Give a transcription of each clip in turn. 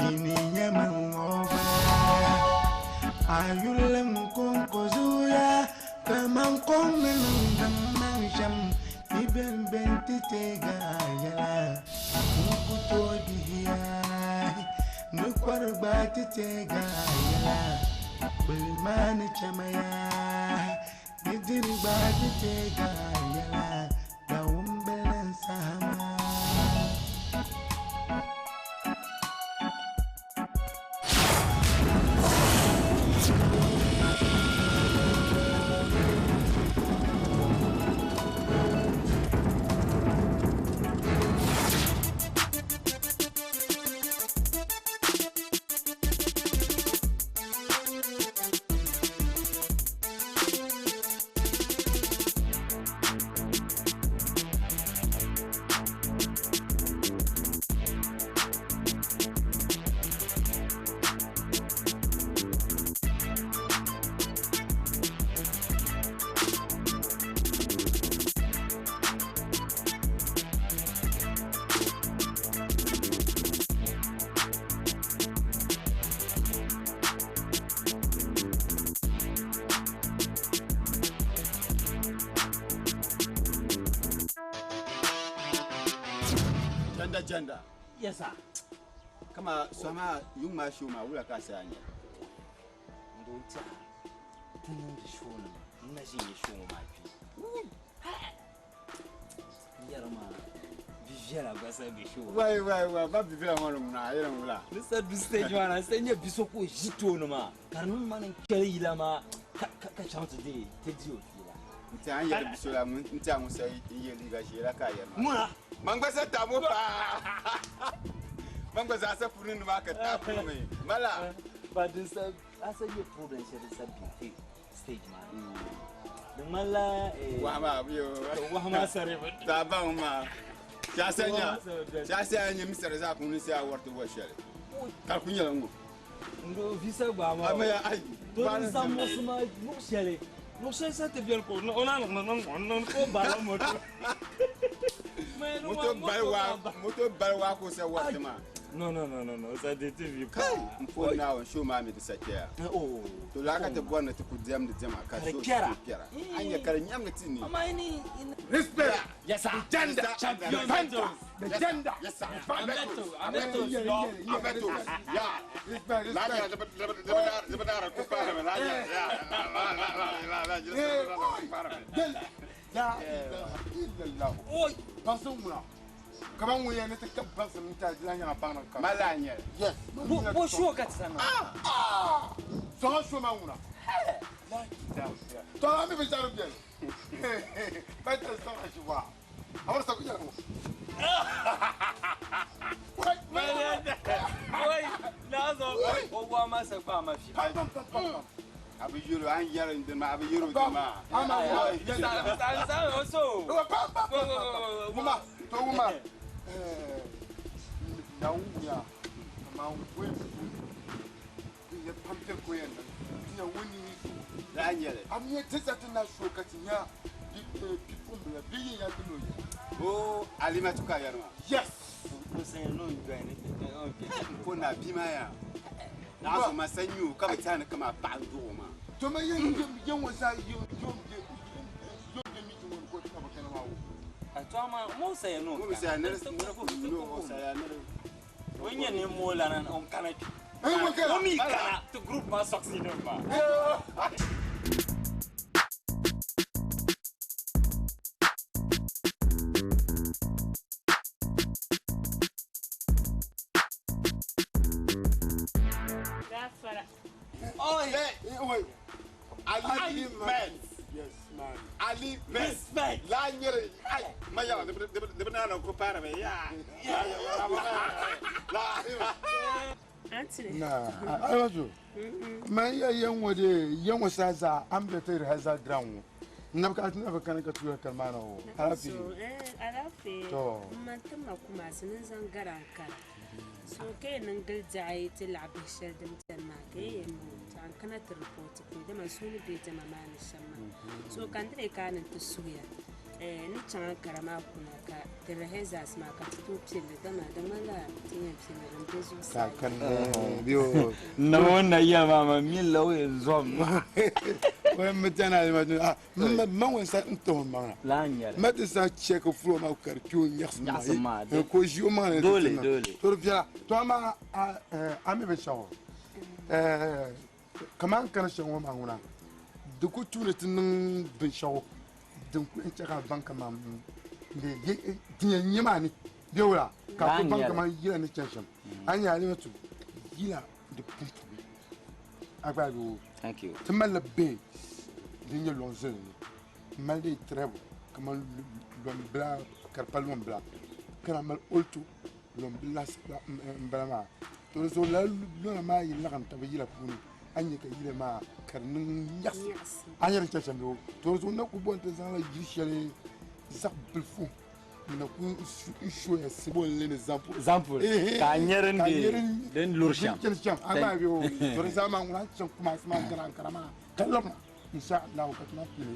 Ini nyɛ man ŋɔ gbaya. A yurilim kɔŋko zooya kaman kom ni niŋdi maŋ shɛm. Yi bɛn bɛn ti teeg a yɛla, n ku tooi dihi a. Ni kɔri gba ti teeg a yɛla, kpuli maa ni chɛma yaa. Ni diri gba ti teeg a yɛla, Dawumbili n saha maa. Janda janda. Yes sir. Kama sɔma yuŋ maa show maa wula ka a saya nyɛ? N doo tiɛha ti niŋdi show nima n na ʒi nyɛ show ŋɔ maa kpee. N yɛri maa bi viɛla gba sa be show. Wai wai wai ba bi viɛla ŋɔ ni ŋuna a yɛli wula? Ni sa du stage maa na n sa nyɛ bi so ka o ʒi tooni maa ka di niŋ ma ni n kpɛri yila maa ka ka chaŋ ti deei ti di o fiila. N tiɛha n yɛli bi so la n tiɛha ŋun sa n yɛ liiga ʒee la ka a yɛri maa. Ŋuna. Man gba sa taabo paa. Man gba zaa sa puuni ni maa ka taabo mi mala. Ba din sa a sa nyɛ problem shɛli din sa be ti stage maa ni. Di ŋmanila Wahu maa yo. Wahu maa sari bi. Taa baŋ maa. Chaasa nya. Chaasa ya nyɛ misari zaa kuni ni sai a wari ti wa shɛli. Ka di ku nyɛla ŋɔ. Ndo visa gba maa. Ama ya ai. To din sa muɣisi ma luɣ shɛli. Luɣ shɛli sa ti beni ka o na niŋ niŋ niŋ ka o barila moto. Moto bali waa moto bali waa ka o sa wari ti maa. No no no no no sa di ti vi Kai n pon Naawuni show maa mi di sa kpɛya. Oh. To laa ka ti bɔri ni ti ku diɛmdi diɛma ka show ti kpɛra. A nya ka di nyɛmdi ti ni. Ama ini Respect. Yes sir. Gender. Champion. Fanta. The gender. Yes sir. Ameto. Ameto. Ameto. Ya. Respect. La Respect. ya zibidara ku paara mi. La ya ya la la la la la zibidara ku paara mi. Gender. La ilaha illallah. Oi. Baŋsim ŋuna. Kaman ŋun yɛn ni ti ka baŋsim n-ti a di lahi nyɛla baŋ din kam. Ma la nyɛli. Yes. Bo bo show ka ti sa niŋ. Ah! Sɔŋa show maa ŋuna. La ilaha. To a mi binshɛɣu din beni. Ba ta sɔŋa shi waa. A bɔri sa ku nyɛla ŋɔ. Oi, na zo. O wa ma sa gba ma fi. Pam pam pam pam. A bi yɛro an yɛri n dini maa a bi yɛro dini maa. Ama Sa sa sa o so. Pam pam pam pam. Wuma to wuma. Eh, na wuya. Ma we. Din yɛ pam te ko yɛn niŋ. Ti nya wuni ni so. La nyɛli. A mi ti za ti na show ka ti nya bi bipuɣimbila bi yi ya ti no ya. O Alimatu ka yɛri maa. Yes. O sa no join ni o kpe. N pon na bia maa yaa. Naɣ zuɣu ma sa nyu ka bi tɛha ni kaman paɣa n duɣi o maa. To ma yɛn yɛn ŋɔ zaa yɛn yɛn bɛ yɛn bɛ meeting ŋɔ ni ko ka bi kana maa wo. A to ama mo sa ya no. Mo bi saya niri niri o saya niri. O nyɛ ni mo lana on kana kpe. Eh, mo kana. O mi kana ti group maa succeed maa. Gafara. Oi. Oi. Ali man. Yes man. Ali man. Respect. La nyɛli ai ma yɛla di bi naana ku paara mi yaa. La. Anthony. Na, ayo Ma ya yɛn ŋɔ de yɛn ŋɔ sa zaa an bɛ ti rehearsal ground ŋɔ. N ka na bi kana ka tuya kalmaana o. Alaafee. So, eh, alaafee. To. M ma ti ma kumaasi ni zaŋ gara n kara. So ka yɛn niŋ gili diɛɣu ti laɣa bihi shɛli din beni maa ka yɛn yɛn niŋ ti an kana ti report kpe dama suuni be diɛma maa ni shɛm maa. So ka n di lee kana ni ti suhuya. Ni chaŋ Ankara maa kuna ka ti rehearsals maa ka ti tooi pilli dama di ŋmanila ti yɛn pilli din be zuɣusaa. Ka kan biyo. Na ŋun na yɛli maa ma mi la o yɛn zom maa. O yɛn mi tɛna ali ma dun ah ma ŋun sa n tɔhim maŋa. Laa n nyɛli. Ma ti sa check floor maa ka di kpɛ o nyaɣisim maa. Nyaɣisim maa. Ka o ʒi o maŋa ni. Dole dole. To di viɛla. To amaa a mi binshɛɣu kaman kana shɛŋa ŋɔ maa ŋuna di ku tuuni ti niŋ binshɛɣu din ku yɛn chɛ ka a baŋ kaman din yɛn nyɛ maa ni bɛ wula ka a ku baŋ kaman yila ni chani shɛm a ni nya Alimatu yila di pumpubi a gba yoo ti malila bee din nyɛ lɔŋ zilli ni m mali dee treble kaman lɔmbila ka di pa lɔmbila ka na mali olto lɔmbila m-bala maa to di zuɣu lala lɔna maa yi laɣim taba yila puuni a ni nya ka yila maa ka di niŋ nyaɣisim a ni nya din chani shɛm bee to di zuɣu n na kuli bɔri ni ti zaŋla yili shɛli zaɣ bilifu n na kuli n-shoya bolli ni zampuli zampuli ka a nya din din luri shɛm chani shɛm a gba bee o to di zaa maa ŋuna chaŋ Kumasi maa gari Ankara maa ka labina insha Allah ka ti maa pili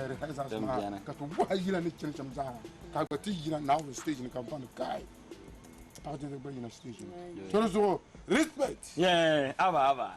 rehearsals maa ka ti wahi yila ni chani shɛm zaa ka gba ti yina Naawuni stage ni ka bɛ baŋ ni kai paɣa jɛnli gba yina stage ni to di zuɣu respect yeah aba aba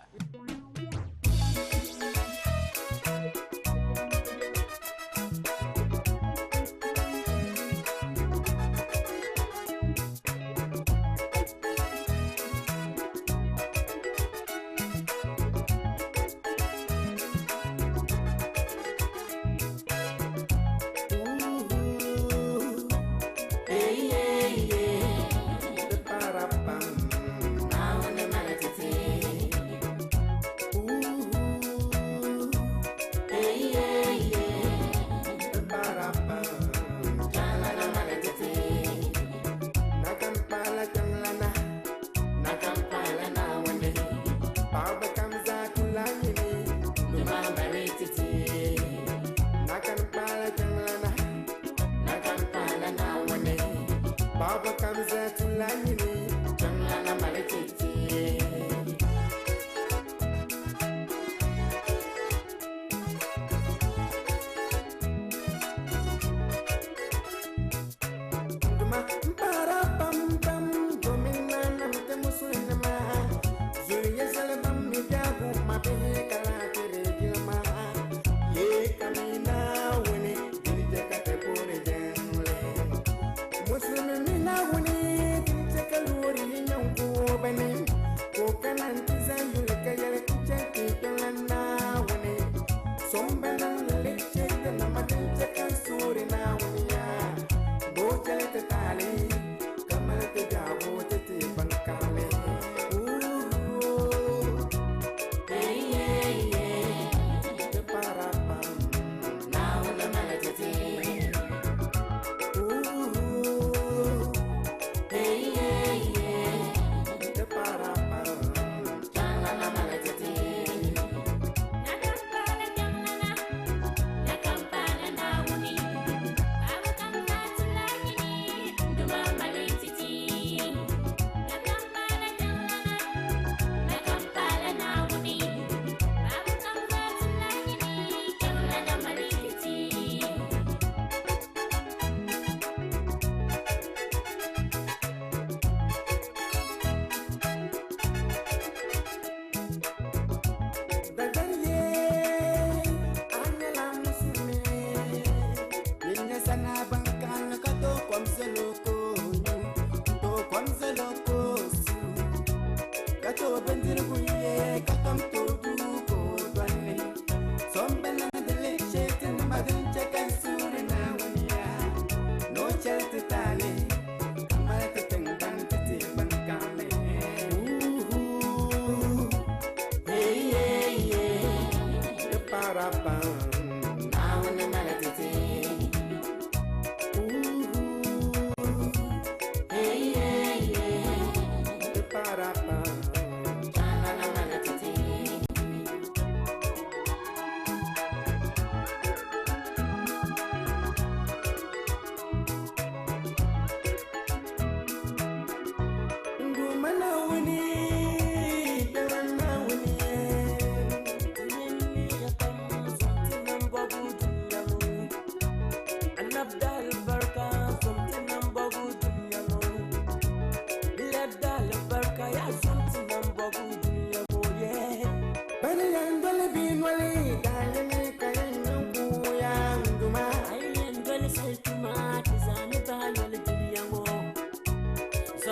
Para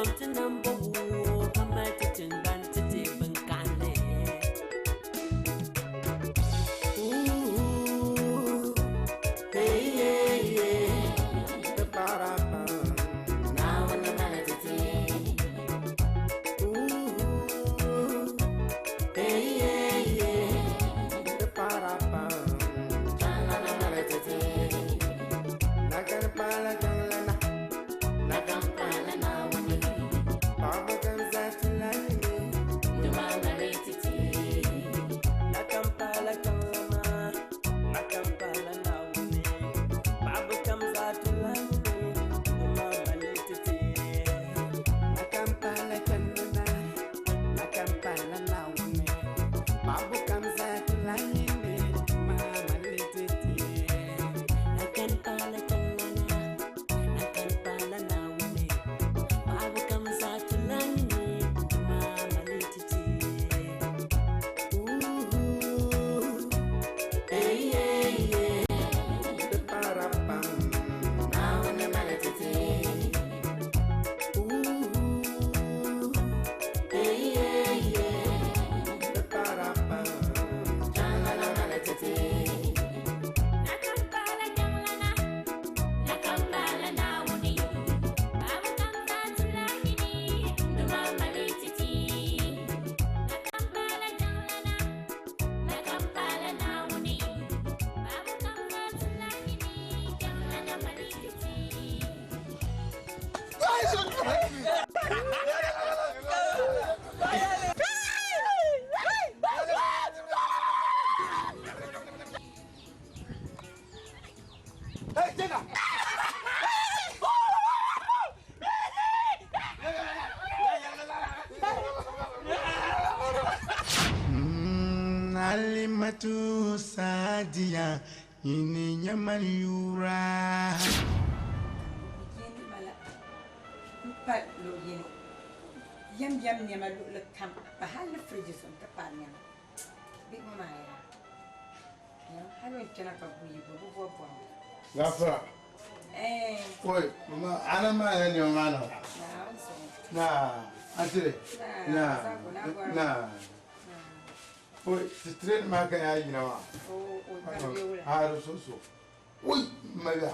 Dom ti nam bɔbu ka mali ti tingbani ti ti binkaɣinli. Ooh, hey, yeah, yeah. Naawuni mali ti ti. Ooh, hey, yeah, yeah. Chanlana mali ti ti. Nakampala Naawuni. Duma mali ti ti. Nakampala changlana, nakampala Naawuni. Paɣaba kam zaa tulani, duma mali ti ti. Nakampala changlana, nakampala Naawuni. Paɣaba kam zaa tulani, duma mali ti ti. Nakampala changlana, nakampala Naawuni. Paɣaba kam zaa tulani, duma mali ti ti. Ooh, hey, yeah, yeah. Naawuni mali ti ti. Ooh, hey, yeah, yeah. Changlana mali ti ti. Nakampala changlana, nakampala Naawuni. Paɣaba kam zaa tulani, duma mali ti ti. Nakampala changlana, nakampala Naawuni. Paɣaba kam zaa tulani, changlana mali ti ti. Alimatu Sadiya yini nyaman yura. Yini bala n pa luɣ yini yɛm yɛm nɛma luɣili kam pa hali ni firiji zuɣu n ti paai nɛma bihi ŋɔ maa yaa yɛm hali o ni kpɛna ka guyi bɛ bi bɔbi bɔbiga. Gafara. Eh, Oi, mama, ana ma ya ne ma na. Naawuni zuɣu. Na, atire. Na, Na, Zako, na gɔrim. na. Oi, ti train ma ka ya yina wa. O o ka bɛ wula. Ha, so so. Oi, ma ya.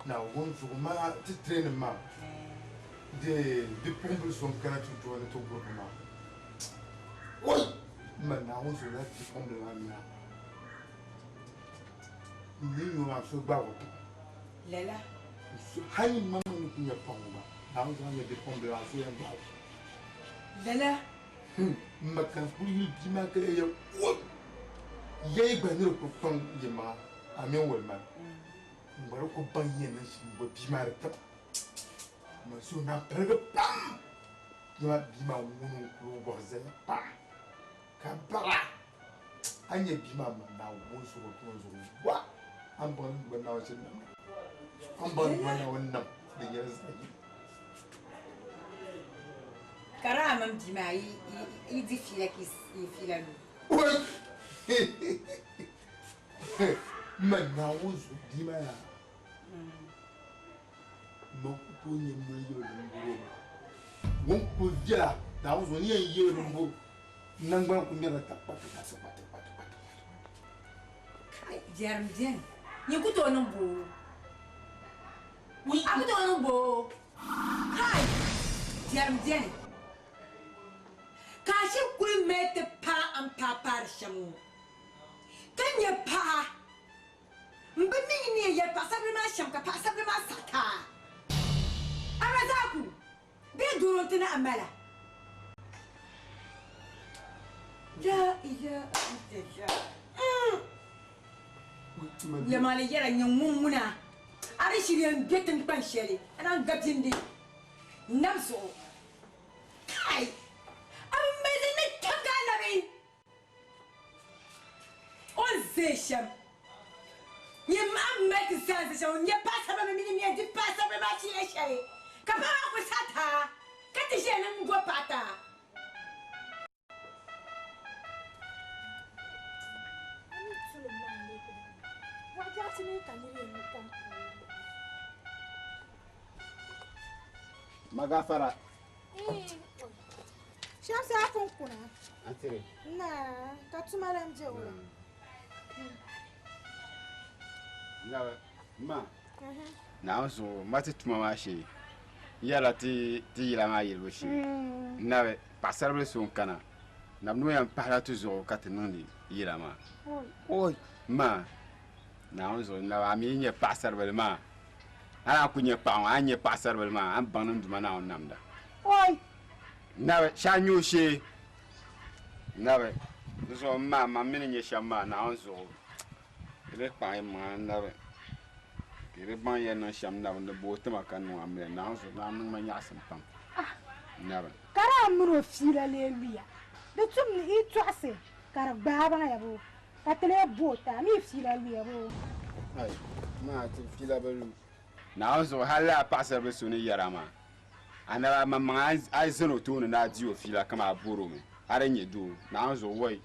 Na won zuɣu ma ti train ma. De bipuɣimbila so n kana ti join ti group ma. Oi, ma Naawuni zuɣu la bipuɣimbila maa mina. Ni nyo maa so gba o. Lala. Hali ma ma ni kun nyɛ paɣa ŋɔ maa. Naawuni zuɣu nyɛ bipuɣimbila maa so yɛn gbaai o. Lala. Ma kan kuli yuli bia maa ka yɛ wo yɛyi gba ni di ku kpaŋ yi maŋa a mini wali maa n gba di ku baŋ yɛn niŋ shɛm bɔ bia maa di taba ma so na pirigi pam bia maa bia maa ŋuni n kuli wɔɣi zaya pam ka bara a nyɛ bia maa ma Naawuni zuɣu tuun zuɣu wa an baŋ ni gba Naawuni shɛli nam an baŋ ni gba Naawuni nam di nyɛla zaɣ yini. Kara a mini bia maa yi yi di fiila ka yi fiila lu. Oi! Ma Naawuni zuɣu bia maa yaa ma ku tooi nyɛ moli yɛli din bolo maa ŋun ku viɛla Naawuni zuɣu ni yɛn yɛli din bo nangbani ku ŋmɛrila ta kpati kpati kpati kpati kpati. Kai, biɛrim biɛni. Nyin ku tooi niŋ boo. A ku tooi niŋ boo. Kai, biɛrim biɛni. Ka a shiri kuli mali ti paai n paai paari shɛm ŋɔ. Ka nyɛ paɣa. M bi mi ni yɛn yɛli paɣasaribili maa shɛm ka paɣasaribili maa saɣi ti a. Arazaku, bee doro n-ti ni a mala. La ilaha illallah. Yɛlimaŋli yɛla nyɛ ŋun ŋuna a di shiri yɛn be tiŋkpan shɛli a naan gabindi nam zuɣu. Kai! A bi mali ni tabigi anabi o ni ʒe shɛm. Nyɛ a mali ti zaa ʒe shɛm n-nyɛ paɣisaribila mini mini di paɣisaribila maa chiya shɛli ka paɣa maa kuli saɣi ti a ka ti ʒiya ni m-bo paɣa ti a. Magafara. Shamsi a pun kuna. Antiri. Na ka tuma lan be wula. Na ma. Naawuni zuɣu ma ti tuma maa shee. N yɛrila ti ti yila maa yilibu shee. Nabi paɣasaribili so n kana. Nabi noo yɛn pahila ti zuɣu ka ti niŋdi yila maa. Oi ma Naawuni zuɣu nabi a mi yi nyɛ paɣasaribili maa hali a ku nyɛ paɣa ŋɔ a ni nyɛ paɣasaribili maa a ni baŋ ni n Duuma Naawuni namda. Oi! Nabi shee a nya o shee. Nabi di zuɣu m ma man mi ni nyɛ shɛm maa Naawuni zuɣu di di kpaŋ yi maŋa nabi ka yi di baŋ yɛn niŋ shɛm nabi ni booi tima ka niŋ amiliya Naawuni zuɣu di niŋ ma nyaɣisim pam nabi. Ka daa mini o fiila lee luya. Di tum ni yi tɔɣisi ka di gbaai baŋ ya boo, ka ti lee bo o ti a mi fiila luya boo. Ai, maa ti fiila bi lu. Naawuni zuɣu hal lala paɣisaribila so ni yɛra maa, a naba maŋmaŋ a yi zani o tooni ni a di o fiila kaman a bɔr o mi, a di nyɛ doo. Naawuni zuɣu wai,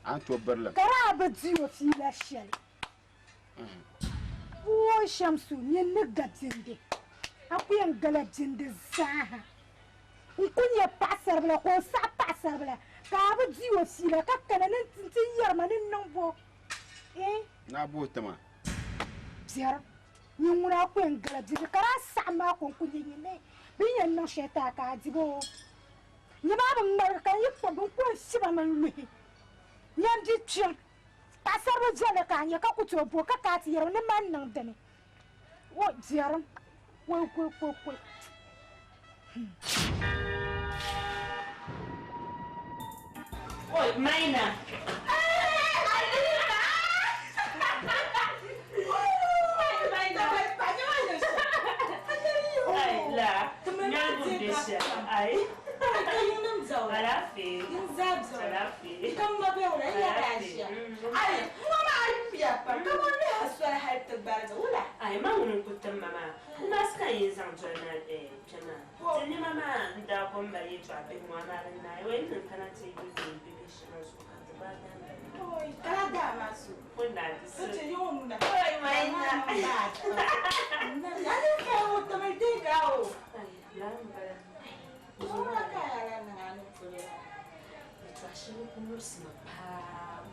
a ni tooi biri li. Ka daa bi di o fiila shɛli. Woo Shamsu, nyin ni ga bindi, a ku yɛn gala bindi zaaha. N ku nya paɣisaribila ka o saɣi paɣisaribila ka a bi di o fiila ka kana ni nti yɛri ma ni n niŋ bo? Eh? Naa bo tima. Biɛri, nyin ŋuna a ku yɛn gala bindi ka daa saɣim maa ko n-ku nyɛ nyin ni bɛ ni yɛn niŋ shɛli ti a ka a di bo. Nyɛ maa bi ŋmaligi ka n yi kpuɣi bɛ n ku yɛn fiba mi n-luhi. Nyam bi kpiɔŋ. Paɣisaribila viɛlli ka a nya ka ku tooi bo ka ka a ti yɛri ni man niŋ dini. O biɛrim koi koi koi koi. Oi, Maina. Ai ma ŋuni n-ku tim ma maa, n maasi ka n yi zaŋ doli na kpe maa. Ti nɛma maa n-daa ko m-mali yɛtɔɣa bihi ŋɔ, amaa din naai o yi niŋ kana ti yi zooi bi bihi shɛŋa zuɣu ka ti gbaai daa O naai di so. Ai, lala m-bala. Yɛtɔɣa shɛli ku muɣisi ma paa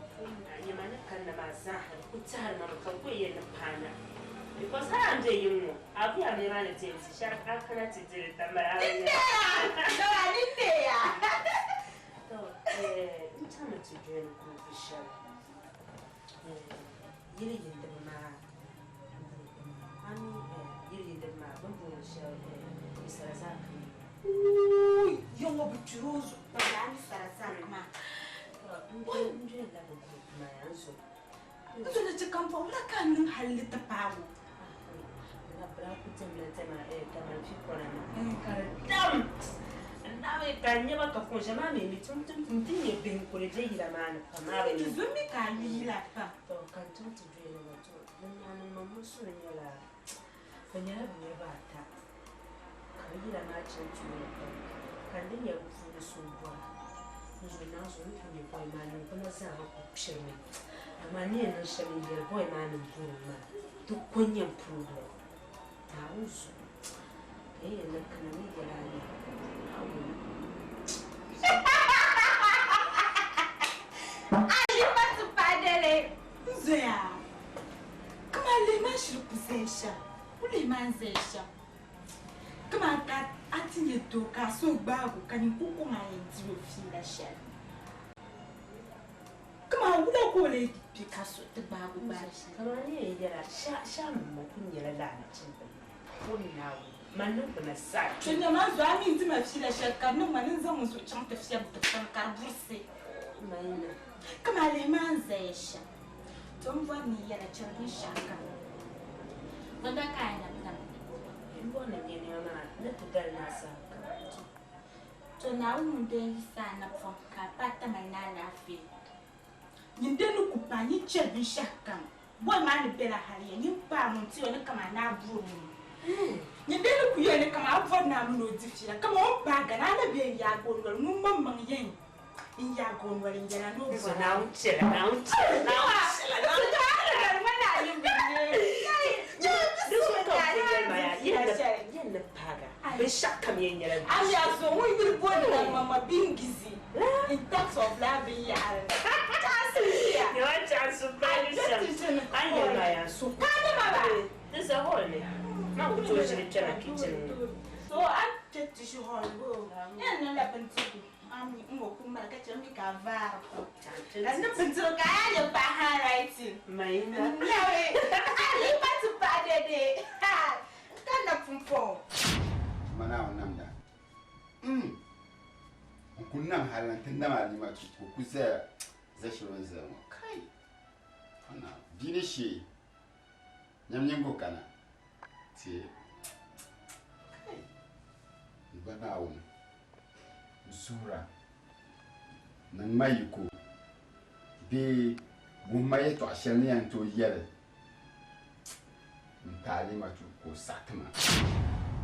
nyɛma ni kanna maa zaaha di ku tɛhiri ma mi ka n ku yɛn ni paana because hali a ni be yiŋ ŋɔ a bi a maa ni ti yɛn ti shɛli a kana ti di li tamali a bi nya. To n chaŋmi ti join group shɛli yili yindiba maa group maa a mi yili yindiba maa bɛ ni booni shɛli Mr. Razak mi. Uui, ya ŋɔ bi kpiri o zuɣu pa yaa ni Razak maa. N join la bɛ group maa yaa n zo. N zo ni ti kam pɔɣi wula ka a niŋ halli ti paagi o? La bɛ daa kuli diɛmla diɛma kamani fikɔna ni ka di dam n-naai ka n nya ba ka kuŋ shɛli maa mi mi tum tum tum ti nyɛ bihi n-kuli be yila maa ni pam maa bi Ti zo mi ka a yu yila pam. To ka n chaŋ ti join ba to bɛ nyaanima muɣisiri nyɛla bɛ nyɛla bɛ niriba ata ka bɛ yila maa chani tooni pam ka n di nya bɛ puuni so bɔra n zo naai zuɣu ni ti nya bɔi maa niŋgbuna zaa ha kuli kpirimi amaa n ni yɛn niŋ shɛm n yɛli bɔi maa ni bɔri o maa di ko n-nyɛ m problem Naawuni zuɣu ka yi yɛn ni kana ni yɛla a ni Naawuni. Alima ti paai dali n zoya kaman lihi maa shiri ku zaya shɛm ku lihi maa n zaya shɛm kaman ka a ti nyɛ doo ka a so gbaagi o ka nyin ku kɔŋ a yɛn diri o fiila shɛli kaman wula ka o lee be ka so ti gbaagi o gbaai shɛli. Kaman n ni yɛn yɛli a shɛm m ma ku nyɛla laanachimbila maa o ni Naawuni man niŋgbuna zaa To nyama n zo a mi n-di ma fiila shɛli ka di niŋ ma ni n zaŋ n zuɣu chaŋ ti fiɛbi dikpuni ka di burisi. Kaman a lihi maa n-zaya shɛm, to m bɔri ni n yɛla chɛri binshɛɣu kam. Bɔnda ka a na tam? M bɔri ni n nya nɛma maa ni ti dali naa sahakam. To Naawuni ŋun daa yi sa a napɔŋ ka a paai tamali ni alaafee. Nyin dee ni ku paai nyin chɛri binshɛɣu kam. Bɔi maa ni bela haliya, nyin paai ŋun ti o ni kaman a ni a bɔri o. Nyin dee ni ku yɛli ni kaman a bɔri ni a mini o di fiila, kaman o ni paai gana a na be n-yaagi o noli, ŋun maŋmaŋ yɛn n-yaagi o noli n-yɛl a ni o bɔri a. Naawuni chɛla, Naawuni chɛla, Naawuni chɛla, Naawuni chɛla. Di zuɣu ka m pun yɛli ma yaa, Yɛn ni paaga binshɛɣu kam yɛn nyɛla A mi a zo ŋun yuli booni la Mama Bingizi in terms of laa binyahari. Chaɣisi ʒiya. Nyɛla chaɣisi pali shɛm. A ni yɛli maa yaa so. Kaani ma ba. Di za hall ni. Man ku tooi ʒili kpɛna kitchen ni. So a kpɛ ti ʒi hall ni o yɛn niŋla bindirigu a mi n ŋɔ ku mali ka chɛ mi ka a vaari pam. Ka ni bindirigu ka a yaa nyɛ paɣa handwriting. Mayina. Nawe. A yi pa ti paɣa dɛdɛ. Ka na pumpɔŋɔ. Ma Naawuni namda. N ku nam hali n ti nam Alimatu ka o ku zaya za shɛli o ni zaya ŋɔ. Kai! O Naawuni. Bia ni shee. Nyam nyiŋgo kana. Ti. Kai! N gba Naawuni. N suhira. Niŋ ma yiko bee wuhi ma yɛtɔɣ shɛli ni yɛn tooi yɛli n-ti Alimatu ka o saɣi ti ma.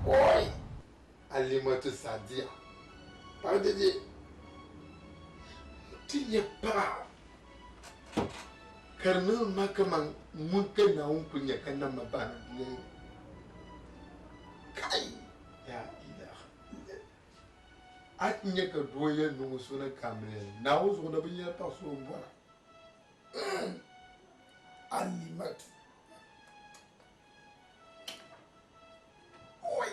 Oi! Alimatu Sadiya, paɣa dede ti nyɛ paɣa ka di niŋ ma kaman ŋun ka Naawuni kuli nya ka nam ma bahi na dunia ni. Kai! La ilaha illallah. A ti nya ka doo yɛn niŋ o suhu ni kaamiliya Naawuni zuɣu na bi nyɛla paɣ so o ni bɔra. Alimatu. Oi!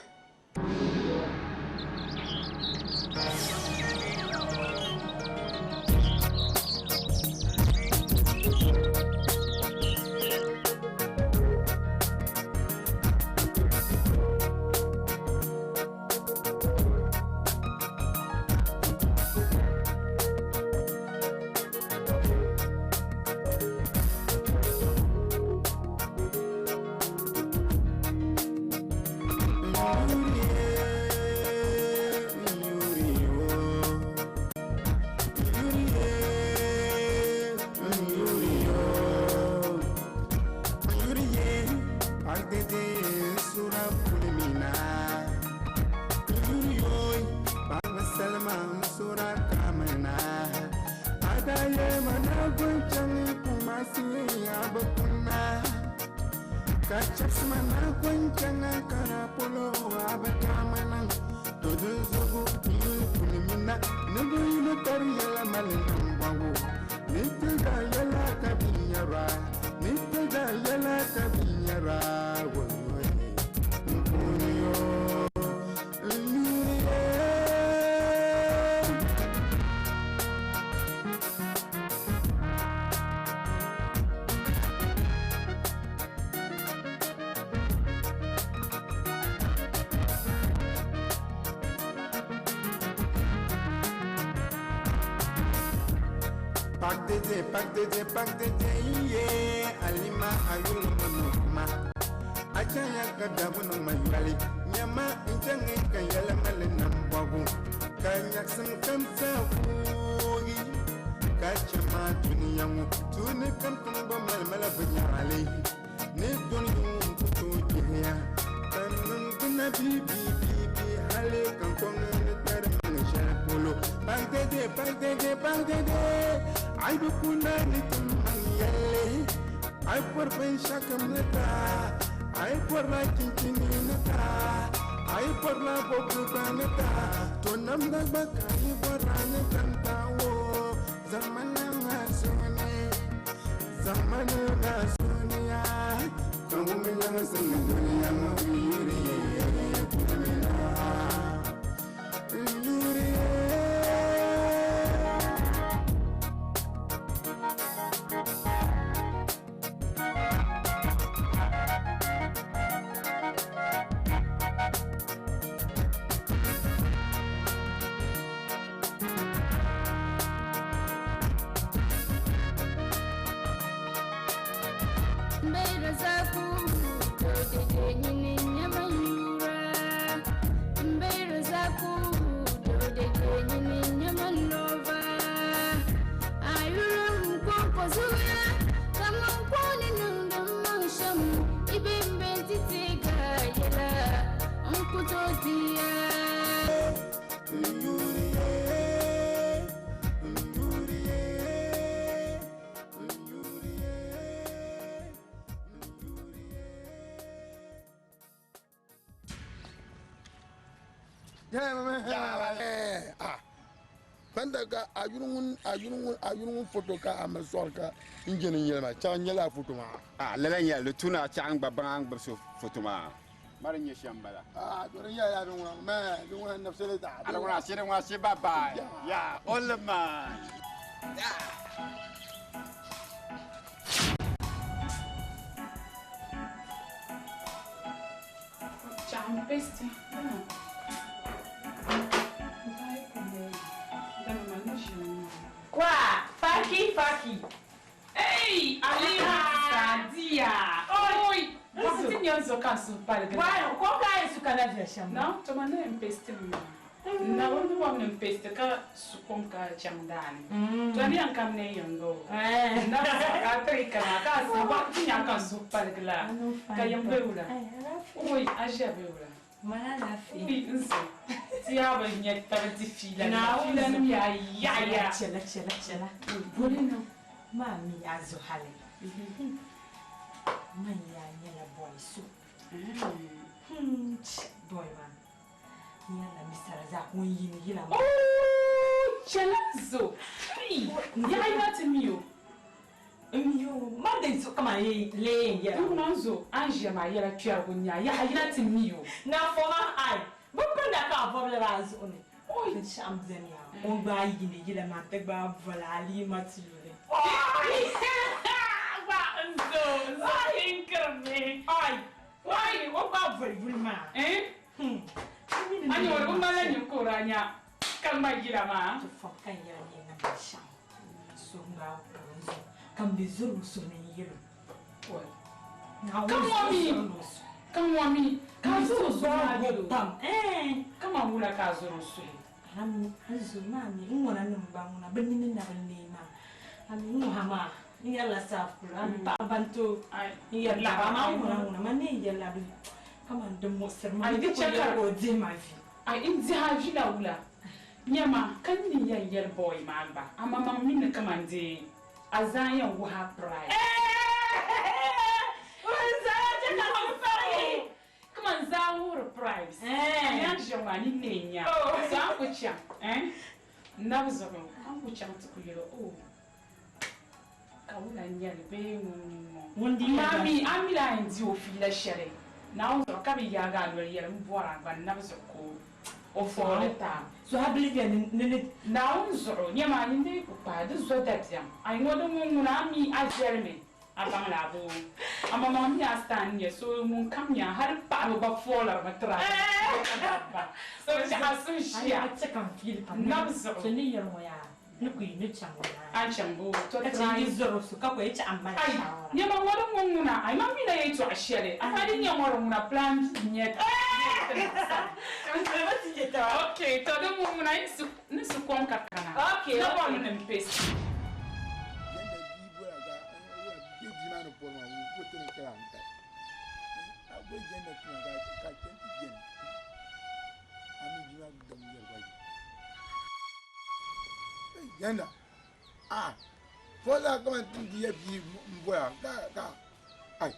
Pak dede, pak dede, iye, Alima ayulu monokuma. Achanya kadabu no mayali, nyama inchange kayala male nambwagu. Kanyaksim kamsa kugi, kachama duniyangu, tuni kamtumbo malmala bunyale. Ni duniyangu kutu jihiya, kanun guna bibi bibi hale kankonga ni tari mangisha polo. Pak dede, pak dede, pak dede. Ai bi kuna ni tumman yalle, ai por bin shakam na ta, ai por la cincini na ta, ai por la bobu na ta, to nam da ba ka yi bora ni tanta wo, zamana na sune, zamana na sune ya, kan mu ya san duniya mu yiri yiri yiri. Banda ka a yuli ŋun a yuli ŋun a yuli ŋun foto ka a mali sɔɣiri ka n je ni n yɛli maa chaɣ n nyɛla a foto maa. A lala n yɛli di tu ni a chaɣ n gba baŋ a ni gbubi so foto maa. Ma di nyɛ shɛm bala. A to di nyɛla din ŋuna mɛ din ŋuna nafsili zaɣ. A di ŋuna shiri ŋuna shi ba ba ya old man. Chaɣ n pesti. Kwa, faki, faki. Hey, Alima Sadiya. Oi, Wakati nyanzo kan su palga. Wa, ko ka yi su kana viɛ shɛm. Na, to ma ne pesti ma. Na wani wa ne pesti ka su kom ka chaŋ daani. To ni yan kam ne yango. Na ka tri kana ka su wakati nyan kan su palga la. Ka yan be wula. Oi, aja be wula. Mana lafiya. Oi, nso. Ti ya ba nyɛ tabi di fiila. Na fiila nim ya ya ya. Chela chela chela. Boli na. Ma mi a zo hali. Man ya nyɛla boy so. Boy ma. Nyɛla misara zaa ŋun yiini yila maa. Oh, chela zo. Hey, ya yi na ti mi o. N yo, ma de so kama ye lee yɛla. N ma zo, an ʒiya maa yɛla kpɛrigu nya, ya yi na ti mi o. Na fɔma ai, bi pinda ka a bɔbili maa zuɣu ni. Binshɛɣu n beni yaa, o gba yiini yila maa ti gba bɔli Alima Tuuli. Gba n zo, n zo kinkirimi. Ai, wai, o gba bɔli buli maa. Eh? A nyɛ o ŋmanila ninkura nya ka ŋma yila maa. Ti fɔm ka n yɛla ni yɛn niŋ binshɛɣu. So n gba ka n zo, ka n be zori o suhu ni n yɛl o. Ka ŋɔ mi, ka ŋɔ mi, ka zori o suhu maa yɛl o. Pam. Ka ma wula ka a zori o suhu. Ami, a zo maa mi, n ŋɔna nim ba ŋuna, bi nini na bi nee maa. Ami, n ŋɔha maa, n yɛrila saaf kulo, ami paɣaba ban tooi n yɛrila ba, amaa n ŋɔna ŋuna, ma nee yɛrila bi kaman di muɣisiri ma, Ai, di di chɛ ku ka yɛli ka o dihi ma vi. Ai, n dihi a vi la wula. Nyɛma, ka n ni yɛn yɛli boy maa gba, amaa maŋ mi ni kaman di a zaa yɛn wuhi a pride. Kaman zaa wuhiri pride. Yan ʒiya ŋɔ a ni nee nya. So an ku chaŋ, eh? N nabi zuɣu, an ku chaŋ ti ku yɛli o, ka wula n-nyɛli bee ŋun ŋɔ. Ŋun di yɛn Amaa mi, a mi la a yɛn di o fiila shɛli. Naawuni zuɣu ka bi yaagi a noli yɛli m bɔri a gba n nabi zuɣu ka o fooli taa. So a bili bɛ ni ni Naawuni zuɣu nyɛma a nini ku kpahi di zo dabiɛm. A yi ŋɔ di ŋun ŋuna a mi a viɛlimi a baŋ la a bo. Amaa maŋ mi a star n-nyɛ so ŋun kam nya hali paɣaba gba foolirimi tiri a dabba. So chaɣa sun ʒiya. A chɛ ka n fiili pam. Nabi zuɣu. So ni yɛli ŋɔ yaa ni ku yi ni chaŋ ŋɔ yaa. A chaŋ bo to Ka chɛ yi zɔri o su ka ku yi chaɣ m mali Ai, shawara. nyɛma ŋɔ di ŋun ŋuna, ai ma mi na yɛltɔɣa shɛli. Amaa di nyɛ ŋɔ di ŋuna plan B nyɛ Okay, to di ŋun ŋuna ni su kom ka kana. Okay, Na okay. bɔri ni n pesi. Yɛnda bia bɔra ka bia bia maa ni bɔri maa o ti ni ka n ta. A bɔ yɛnda tuma ka ka chɛ ti yɛn. A mi bia maa gam yɛri gba yi. Yɛnda, a fɔ zaa kaman ti di ya bia n bɔra ka ka ai.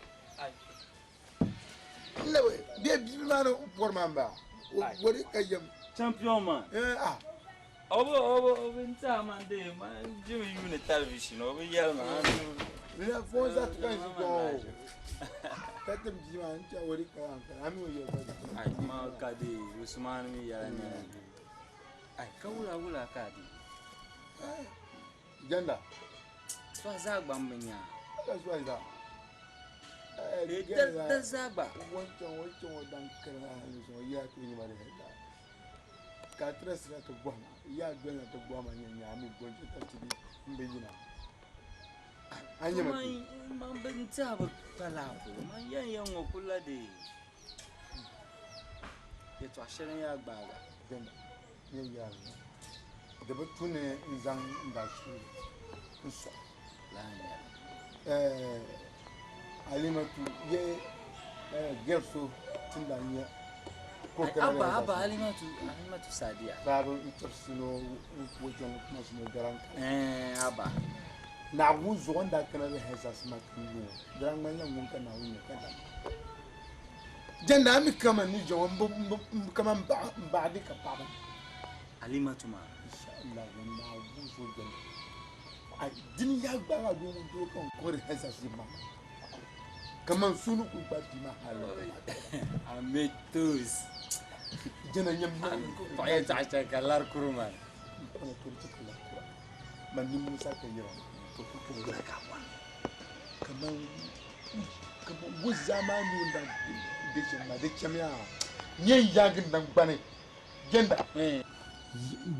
N labi bia bia maa ni bɔri maa n bala. O bɔri ka yɛm. Champion man. Eh ah. Obo obo obo nta man de ma jimi yuuni television obo yɛli ma. Bila fɔ zaa ti ka n zi dɔɔ. Ka tim bia maa n chɛ o di ka n ka a mi o yɛri gba yi. Ai ma ka de Usman mi yɛla ne. Ai ka wula wula ka di. Janda. So zaa gba n bi nya. Ka so zaa. Da zaa gba. Wancan wancan o dan kara hali so ya to ni mare da. Ka tres na to gwa ya gwa na to gwa ma nya nya mi gwa ta ti bi mbe yina. Anya ma ti. Man bi n tiɛha bi pala ko man yɛn yɛn ŋɔ kula de. Yɛltɔɣa shɛli n yaa gbaaga. Janda. Nye ya ni. Da bi tuni n zaŋ n da su n so. Eh Alimatu ye gerso tinda nya. Abba abba Alimatu Alimatu Sadiya. Babu n tirisi no n ku jɔn kuma sino garan ka. Eh abba. Naawuni zuɣu n daa kana di hɛzas ma ka n lu. Di daa ŋmanila ŋun ka Naawuni ni ka dam. Jɛnda a mi kama ni jɛŋɔ n kama n baɣa di ka paɣaba. Alimatu maa. Inshallah Naawuni zuɣu jɛnda. A dini yaa gbaai a doo ŋun doo ka n kɔri hɛza ʒim maa. Kaman suni ku gba bia maa hali. Ametos. Jɛnda nyam Paɣa yɛltɔɣa shɛli ka lari kuri maa. N paɣa turi ti ka lari kura. Man ni Musa ka yɛra to ku kuri la ka bɔri. Kaman kaman wo zaa maa ni o na be shɛm maa di chɛmiya nyɛ yaagi naŋgbani jɛnda.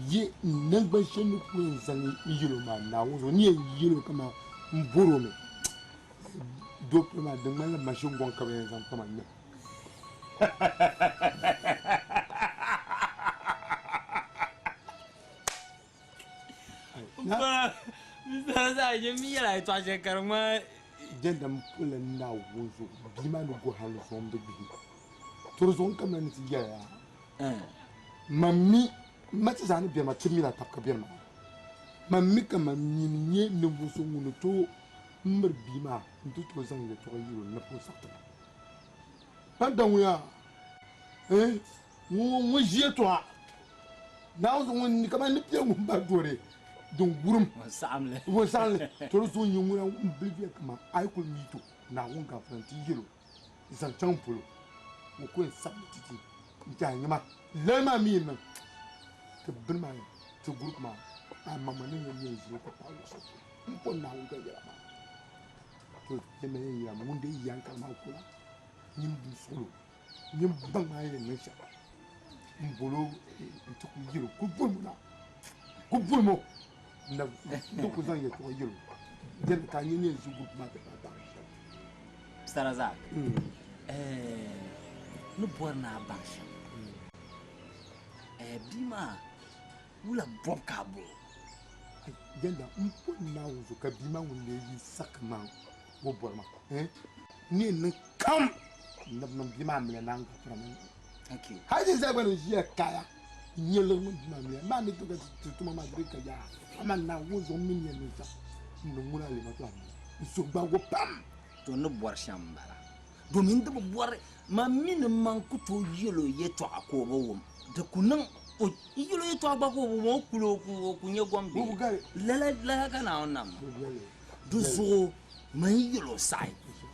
Ye naŋgbani shɛli ni ku yɛn zaŋ yɛlo maa Naawuni zuɣu ni yɛn yɛlo kaman n bɔri o mi doo polo maa di ŋmanila mashin gɔŋ ka bɛ yɛn zaŋ kpa ma ŋmɛ. Jɛnda m pula Naawuni zuɣu bia maa ni go hali zuɣu m bi gbihi turi zuɣu n kamina ni ti yɛli a man mi m ma ti zaa ni beni maa ti mila tab ka beni maa man mi ka man nyini nyɛ ninvuɣ so ŋun ni tooi m miri bia maa nti tooi zaŋ yɛltɔɣa yɛl o ni ka o saɣiti ma. Man da ŋun yaa ŋun ʒi yɛltɔɣa Naawuni zuɣu ŋun kamani ni bɛ ŋun ba dori din wurim ŋun saɣim li to di zuɣu nyɛ ŋuna n bili viɛli kaman a yi kuli mi to Naawuni gafara nti yɛl o zaŋ chaŋ polo o ku yɛn sabimi ti ti n-tɛha nyama lali maa mi yɛn niŋ ti bini maa ti group maa a maŋmaŋ ni yɛn yɛn ʒiri o ka paɣi luɣ shɛli polo m pɔri Naawuni ka yɛla maa to yɛlima yɛn yɛla ŋun dee yan kali maa kula nyin du suɣulo nyin baŋ maa yɛn niŋ shɛm n bolo n ti ku yɛlo ku bolimo na ku bolimo na n ku zaŋ yɛltɔɣa yɛlo jɛndi ka a nyɛ ni yɛn ʒi group maa ti paai baŋ shɛm. Mr. Razak, ni bɔri ni a baŋ shɛm, bia maa wula bɔbu ka a bɔro? Jɛnda n pɔri Naawuni zuɣu ka bia maa ŋun lee yi saki maa o bɔri ma ni yɛn niŋ kam n na bi niŋ bia maa amiliya naan gafara ma hali ti zaa gba ni ʒiya kaya n nyɛ liɣiri mini bia maa amiliya maa ni to ka ti tuma maa di ka yaa amaa Naawuni zuɣu m mi ni yɛn niŋ shɛm n niŋ ŋuna Alimatu amiliya n suhu gbaagi o pam. To n ni bɔri shɛm m-bala domin di bi bɔri man mi ni man ku tooi yɛl o yɛtɔɣa ka o bi wum di ku niŋ o yɛl o yɛtɔɣa gba ka o bi wum o kuli o ku nyɛ gom bee lala lala ka Naawuni nam ma di zuɣu man yɛl o saɣi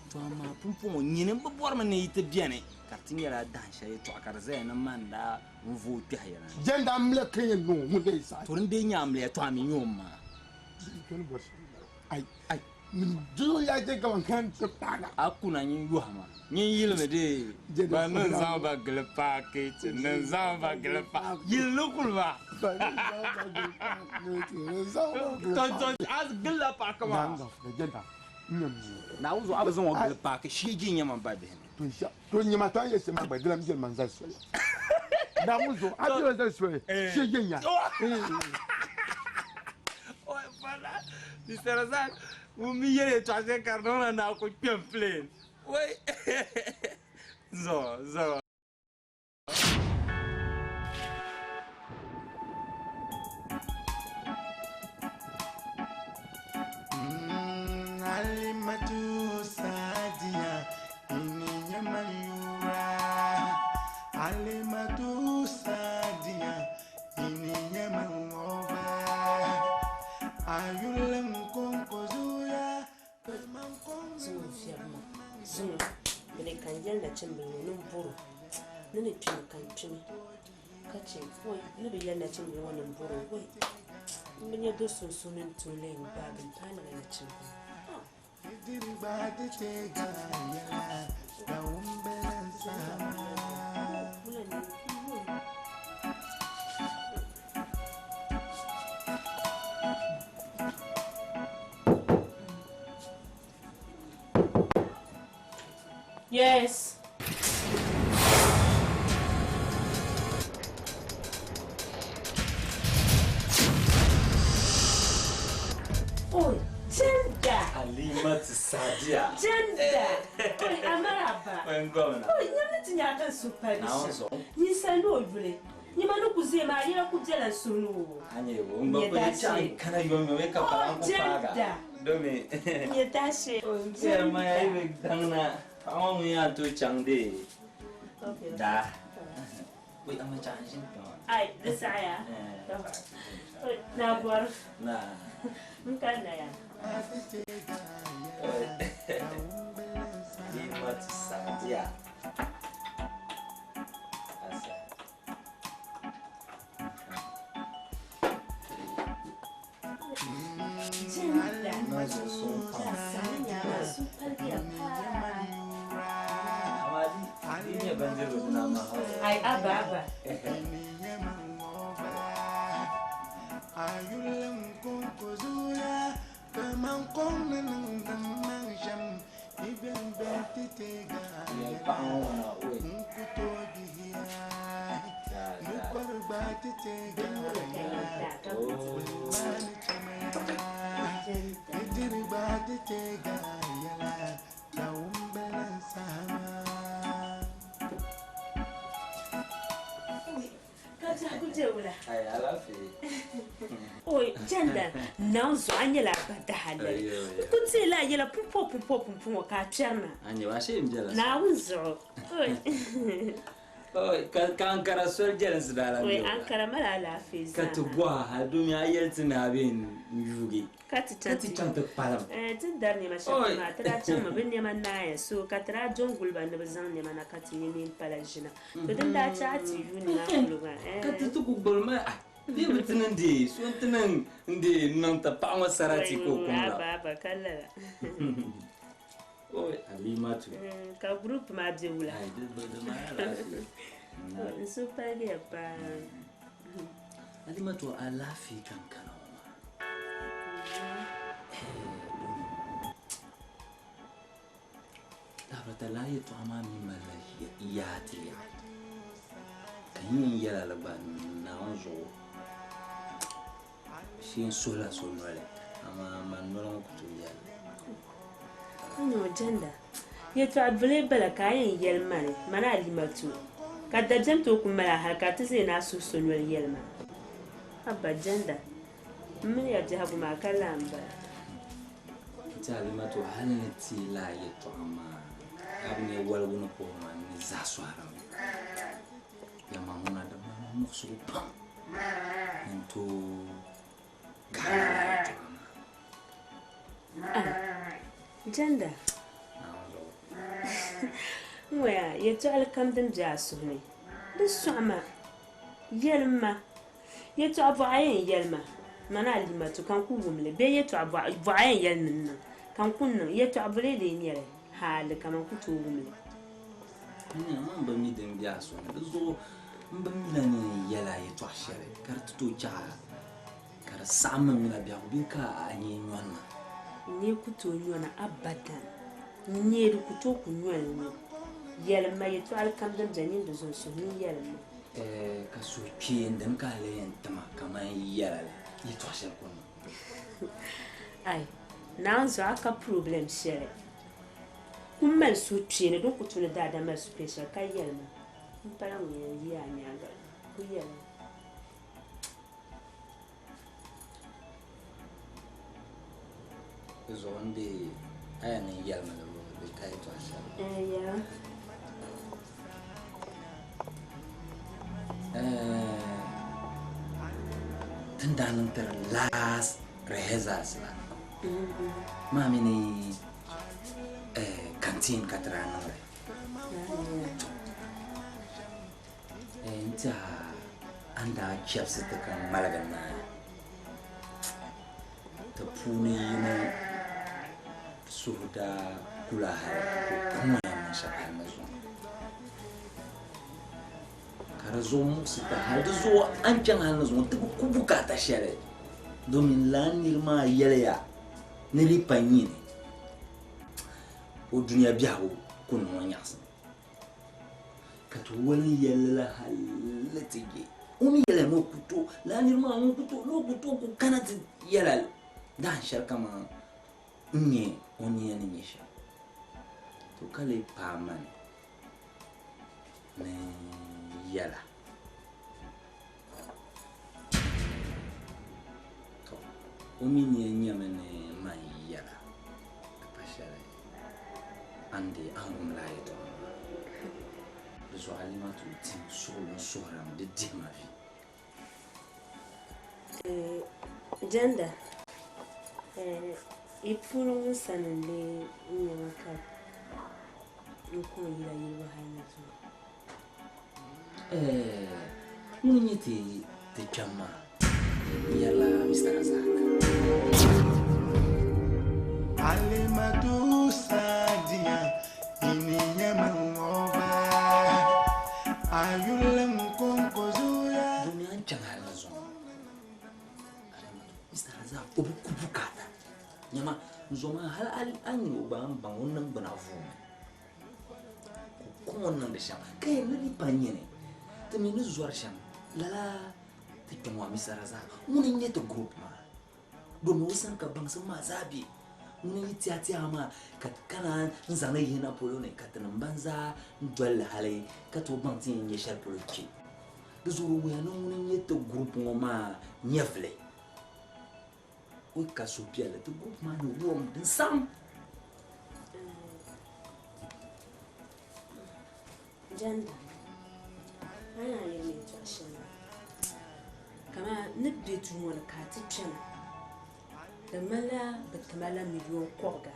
to amaa pumpɔŋɔ nyini m bi bɔrimi ni yi ti beni ka di ti nyɛla dahin shɛli yɛtɔɣa ka di zaya ni man daa n vooi kpɛhi ya na. Jɛnda amiliya ka yɛn niŋ o ŋun lee saɣi. To din dee nyɛ amiliya to a mi nyɛ o ma. Ai ai A kuna nyin yɔhi ma, nyin yilimi dee. Ba ni zaŋ ba gili paaki, ni zaŋ ba gili paaki, yili ni kuli ba. Tɔntɔn a gilila paaki maa. Naawuni zuɣu a bi zaŋ o gili paaki, shee je nyɛ man ba bihi ni. To nyɛ ma to a yɛli shɛm maa gba dilam yɛli ma n zali soli. Naawuni zuɣu a bela zali soli, shee je nya. Mr. Razak, ŋun mi yɛli yɛltɔɣa shɛli ka di niŋ la naa ku kpɛm plane. Wai! Zuɣu, zuɣu. Alimatu Sadiya, ini nyama yura. Alimatu Sadiya, ini nyama ngoba. Ayule mkonko zuya, Zuŋɔ viɛbu ma zuŋɔ bini ka n yɛli nachimbili ŋɔ ni n bɔro ni ni kpimi ka n kpimi ka chɛ woi ni bi yɛli nachimbili ŋɔ ni n bɔro woi n bi nyɛ do sunsuuni n tooi lee gbaagi n paai lala nachimbili ŋɔ. Yes. Oh, Jenda. Halimatu Sadiya. Jenda. Oi, amaraba. Oi, gwamna. Oi, nyamni ti nya ka su pali Naawuni shɛm. zuɣu. Ninsal ni o yuli. Nyima ni ku ʒe maa, yɛla ku bela n suhu ni o. A nyɛ bo, n gba kuli chaŋ kana yomyom ka paɣa n ku paaga. Jenda. Domi. Nyɛ tashi. Jɛma ya yi bi daŋ na, paɣa ŋɔ ŋun yaa tooi chaŋ dee. Daa. Wai amma cha an ʒini kpɛŋɔ. Ai, di saɣaya. Na bɔri. Na. N kanna ya. Limatu Sadiya. Asa. Ai, abba, abba. Ai, alaafee. Oi, janda, naŋ zuɣu a nyɛla a ba dahalali. N ku teela a yɛla pumpɔ pumpɔ pumpɔ ka a kpɛrina. Anya ba shi n biɛla. Naawuni zuɣu. Oi. Oi, ka Ankara soli jɛlinsi daa lan Oi, be o la. Ankara mali alaafee Ka ti zaa. gɔha hali domi a yɛli ti ni a be n yuugi. Ka ti Ka ti chaŋ ti kpalim. Eh, ti ni dari nɛma shɛli Oi. maa, ti daa chaŋmi bɛ nɛma naaya, so ka ti daa do n-guli ba ni bɛ zaŋ nɛma na ka ti nyɛ neen pala ʒina. To din daa chaɣi ti yuui ni maa polo maa, eh. Ka ti ti ku gbuli ma, ah, bee bi ti niŋ deei, so n-ti niŋ n-deei n-niŋ ti paɣa ŋɔ sarati ka o Oi, kum la. Aba, aba, ka lala. Oi, Alimatu. Ka group maa be wula? Ai, di bi di mali alaafee. Oi, n suhu paligiya paa. Alimatu, alaafee ka n kana ŋɔ maa. Lahabali lala yɛltɔɣa maa mi malila yaa ti yaɣi. Ka n yɛn yɛla li gba Naawuni zuɣu shee n suhula so noli amaa man noli ŋɔ ku tooi yɛli li. N janda, yɛltɔɣa bili bala ka a yɛn yɛli mani, mani Alimatu. Ka dabiɛm tooi ku mali a hali ka ti zaya ni a suhi so noli yɛli ma. Abba janda, m mini ya biɛhigu maa ka laa m-bala. Nti Alimatu hali ni ti laa yɛltɔɣa maa a bi nya waligu ni puhi maa ni zaa sɔhirimi. Yɛma ŋuna di mali muɣisigu pam ni n tooi gahi lala yɛltɔɣa maa. Ah, janda. N ŋɔya yɛltɔɣali kam din be a suhu ni di sɔɣi ma, yɛlim ma. Yɛltɔɣa bɔɣa yɛn yɛli ma, mani Alimatu ka n ku wum li bee yɛltɔɣa bɔɣa yɛn yɛli ni n niŋ ka n ku niŋ yɛltɔɣa bɔlee lee nyɛli hali ka man ku tooi wum li. Nya, man bi mi din be a suhu ni, di zuɣu m bi mi la ni n yɛli a yɛltɔɣa shɛli ka di ti tooi chaɣ a ka di saɣim mi mina biɛhigu bee ka a nyee nyɔni ma. N nyee ku tooi nyɔna abadan. N nyee di ku tooi ku nyɔli ni. Yɛlim ma yɛltɔɣali kam din be nini di zuɣu n suhu ni yɛlim ma. Eh, ka suhu kpeen dini ka a lee yɛn tima kaman yɛla la yɛltɔɣa shɛli ku niŋ. Ai, Naawuni zuɣu a ka problem shɛli. Ku mali suhu kpeeni din ku tu ni daadam mali suhu kpeeni shɛli ka yɛli ma. M pala ŋun yɛn yi a nyaaŋa ku yɛli ma. Di zuɣu n deei a yɛn niŋ yɛli ma di ka yɛltɔɣa shɛli. Eh, yɛla. Eh, tin daa niŋ tiri last rehearsals la. Maa mini eh, canteen ka ti daa niŋli. Eh, n tiɛha a ni daa chɛbisi ti ka ŋmaligi naai. Ti puuni yino suhu daa kula hali ka o kum o yɛn niŋ shɛli hali ni zuŋɔ. Ka di zuɣu muɣisi ti hali di zuɣu a ni chaŋ hali ni zuŋɔ ti bi ku bukaata shɛli domin lala niri maa yɛliya ni di pa nyini o dunia biɛhigu ku niŋ o nyaɣisim. Ka ti wali n yɛlli la hali ti je. O mi yɛliya ni o ku tooi lala niri maa ŋun ku tooi ni o ku tooi ku kana ti yɛla dahin shɛli kaman n nyɛ o nia ni nyɛ shɛm. To ka lee paai ma ni ni yɛla. To o mi nia nyɛmi ni man yɛla ka pa shɛli a ni deei a ni wum lala yɛltɔɣa maa. Di zuɣu Alimatu tim suɣulo n-suhirimi di dihi ma vi. Janda, yi puuni ŋun sani n-lee nyɛ ma ka n kɔŋ yila yilibu hal ni zuŋɔ? Ŋuni n-nyɛ ti kpɛm maa? N yɛrila Mister Razak. Alimatu Sadiya, ini nyɛma ŋɔba, a yuli n konko zuya. Domi a ni chaŋ hali ni zuŋɔ, Alimatu, Mister Razak o bi ku bukaata. Nyama, n zo maa hali a ni nya o gba a ni baŋ o niŋgbuna vuumi. Ka o kɔŋ o ni niŋdi shɛm ka yɛn ni di pa nyini ti mi ni zɔri shɛm lala ti kpɛŋ maa Mister Razak ŋuni n-nyɛ ti group maa domi o sani ka baŋsim maa zaa be ŋuni n-yi ti a ti a maa ka ti kana n-zaŋ li yihina polo ni ka tinim ban zaa n-doli li hali ka tooi baŋ ti yɛn nyɛ shɛli polo kpe di zuɣu di wuhiya ni ŋuni n-nyɛ ti group ŋɔ maa nyɛvili o ka suhupiɛlli ti group maa ni wurim din saɣim. Janda, a ni yɛli yɛltɔɣa shɛli maa, kaman ni be duu ŋɔ ni ka a ti kpɛna, di ŋmanila bɛ ti ma la miliɔn kɔbiga.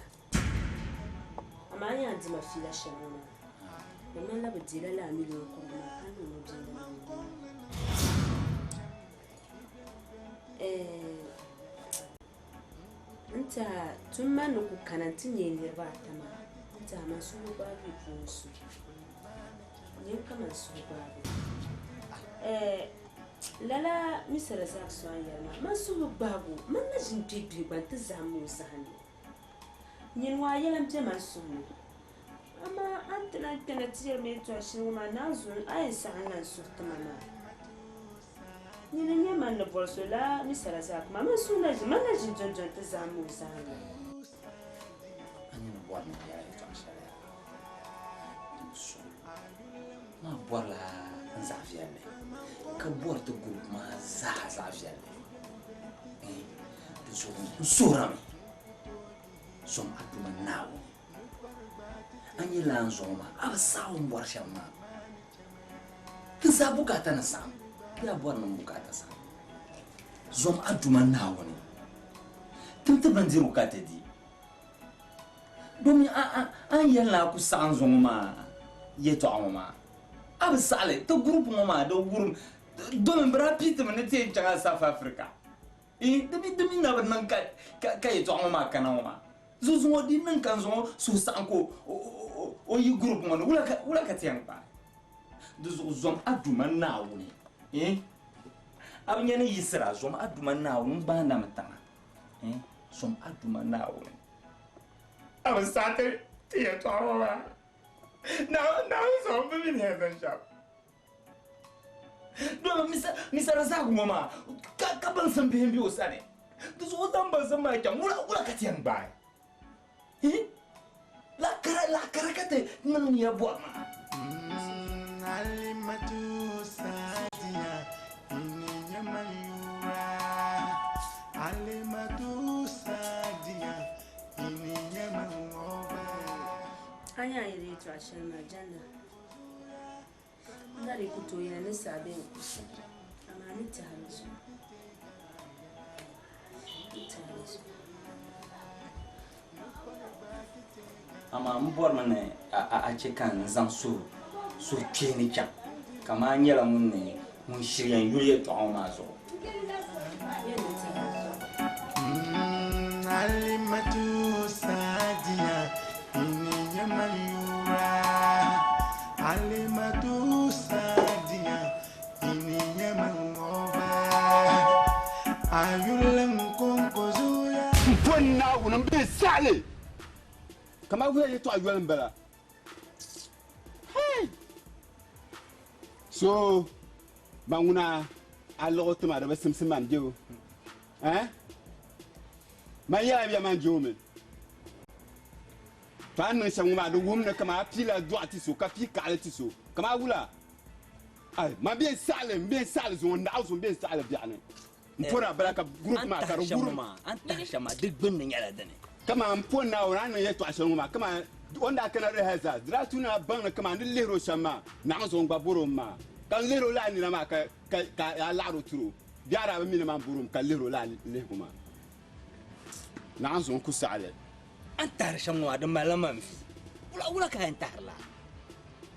Amaa a ni yɛn di ma fiila shɛli ŋɔ maa, di ŋmanila bɛ deela lala miliɔn kɔbiga maa ka niŋ ma biɛla maa. N tiɛha tum man ni ku kana nti nya niriba ata maa, n tiɛha man suhu gbaai bɛ puuni so. Nyini ka man suhu gbaai bɛ. Lala Mr. Razak so a ni yɛli maa, man suhu bi gbaagi o, man na ʒini kpe bihi gba nti zahim o zahim ni. Nyini ŋɔ a yɛla m-be man suhu ni. Amaa a ni ti lan kpɛna ti yɛli ma yɛtɔɣ shɛli ŋɔ maa, naanzuhi a yɛn saɣim la n suhu ti ma maa. Nyini n-nyɛ man ni bɔri so la Mr. Razak maa, man suhu na ʒi, man na ʒi dɔndɔni ti zahim o zahim la. A ni ni bɔri ni n yɛli a yɛtɔɣ shɛli yaa, n suhu maa bɔrila n zaɣ viɛlli, ka bɔri ti group maa zaa zaɣ viɛlli. Di zuɣu n suhirimi, zom a Duuma Naawuni. A nyɛ laa zuɣu maa, a bi saɣi o ni bɔri shɛm maa. Ti zaa bukaata ni saɣim, bee a bɔri ni m bukaata saɣim? Zom a Duuma Naawuni, tim ti bindirigu ka ti di. Domin a ni yɛli ni a ku saɣi n zuŋɔ maa yɛtɔɣa ŋɔ maa, a bi saɣi li. Ti gurupu ŋɔ maa di wurim, domin bɛ daa pii ti mi ni ti yɛn chaŋ a South Africa. Di mi na bi niŋ ka yɛtɔɣa ŋɔ maa kana ŋɔ maa. Zuzuŋɔ di niŋ ka n zaŋ o suhu saɣim ka o yi group ŋɔ ni, wula ka ti yɛn kpaai? Di zuɣu zom a Duuma Naawuni, a bi nya ni yiɣisira, zom a Duuma Naawuni n-gbaai na mi tiŋa, zom a Duuma Naawuni. A bi saɣi ti yɛtɔɣa ŋɔ maa. Naawuni sɔŋ bi mi ni yɛn niŋ shɛm. Domi Mr. Razak ŋɔ maa ka baŋsim bihi m-be o sani. Di zuɣu o zaŋ baŋsim maa chaŋ wula ka ti yɛn gbaai? Laɣ kara ka ti niŋ nia bɔri maa. Alimatu Sadiya, ini nyɛma yura. Alimatu Sadiya, ini nyɛma ŋɔba. A nya a yɛli yɛtɔɣa shɛli maa, Janda. N na di ku tooi yɛli ni saha bee n ku saha, amaa n ni tɛhi di zuɣu. N ni tɛhi di zuɣu. Amaa m bɔrimi ni a chɛ ka n zaŋ suhukpeeni chaŋ, kaman a nyɛla ŋun ni ŋun shiri yɛn yuli yɛtɔɣa ŋɔ maa zuɣu. Alimatu Sadiya, ini nyɛma yura. Alimatu Sadiya, ini nyɛma ŋɔba. A yuli n konko zuya. M po Naawuni m bi saɣili kaman wuya yɛtɔɣa yoli m-bala. Hey! So ban ŋuna a luɣi tima di bi simsi man jebo eh? Man yɛla bia man jeo mi. To a ni niŋ shɛm ŋɔ maa di wuhim ni kaman a piila dɔɣu ti so ka pii kaɣili ti so kaman a wula ai man bɛ n saɣili m bɛ n saɣili zuŋɔ naɣu zuŋɔ m bɛ n saɣili biɛɣuni m pɔri a bala ka group maa ka di wurim A ni tahi shɛm maa di gbunni nyɛla dini. Kaman m po Naawuni a ni niŋ yɛltɔɣa shɛli ŋɔ maa kaman O ni daa kana rehearsal, di daa tu ni a baŋ ni kaman ni lihiri o shɛm maa, Naawuni zuɣu n gba bɔri o mi maa. Ka n lihiri o lala nina maa ka ka ka a laɣiri o tiri o. Bee a daa bi mi ni man bɔri o mi ka lihiri o lala lihigu maa. Naawuni zuɣu n ku saɣi li. A ni tahiri shɛm ŋɔ maa, di malila ma n-vi. Wula wula ka a yɛn tahiri la?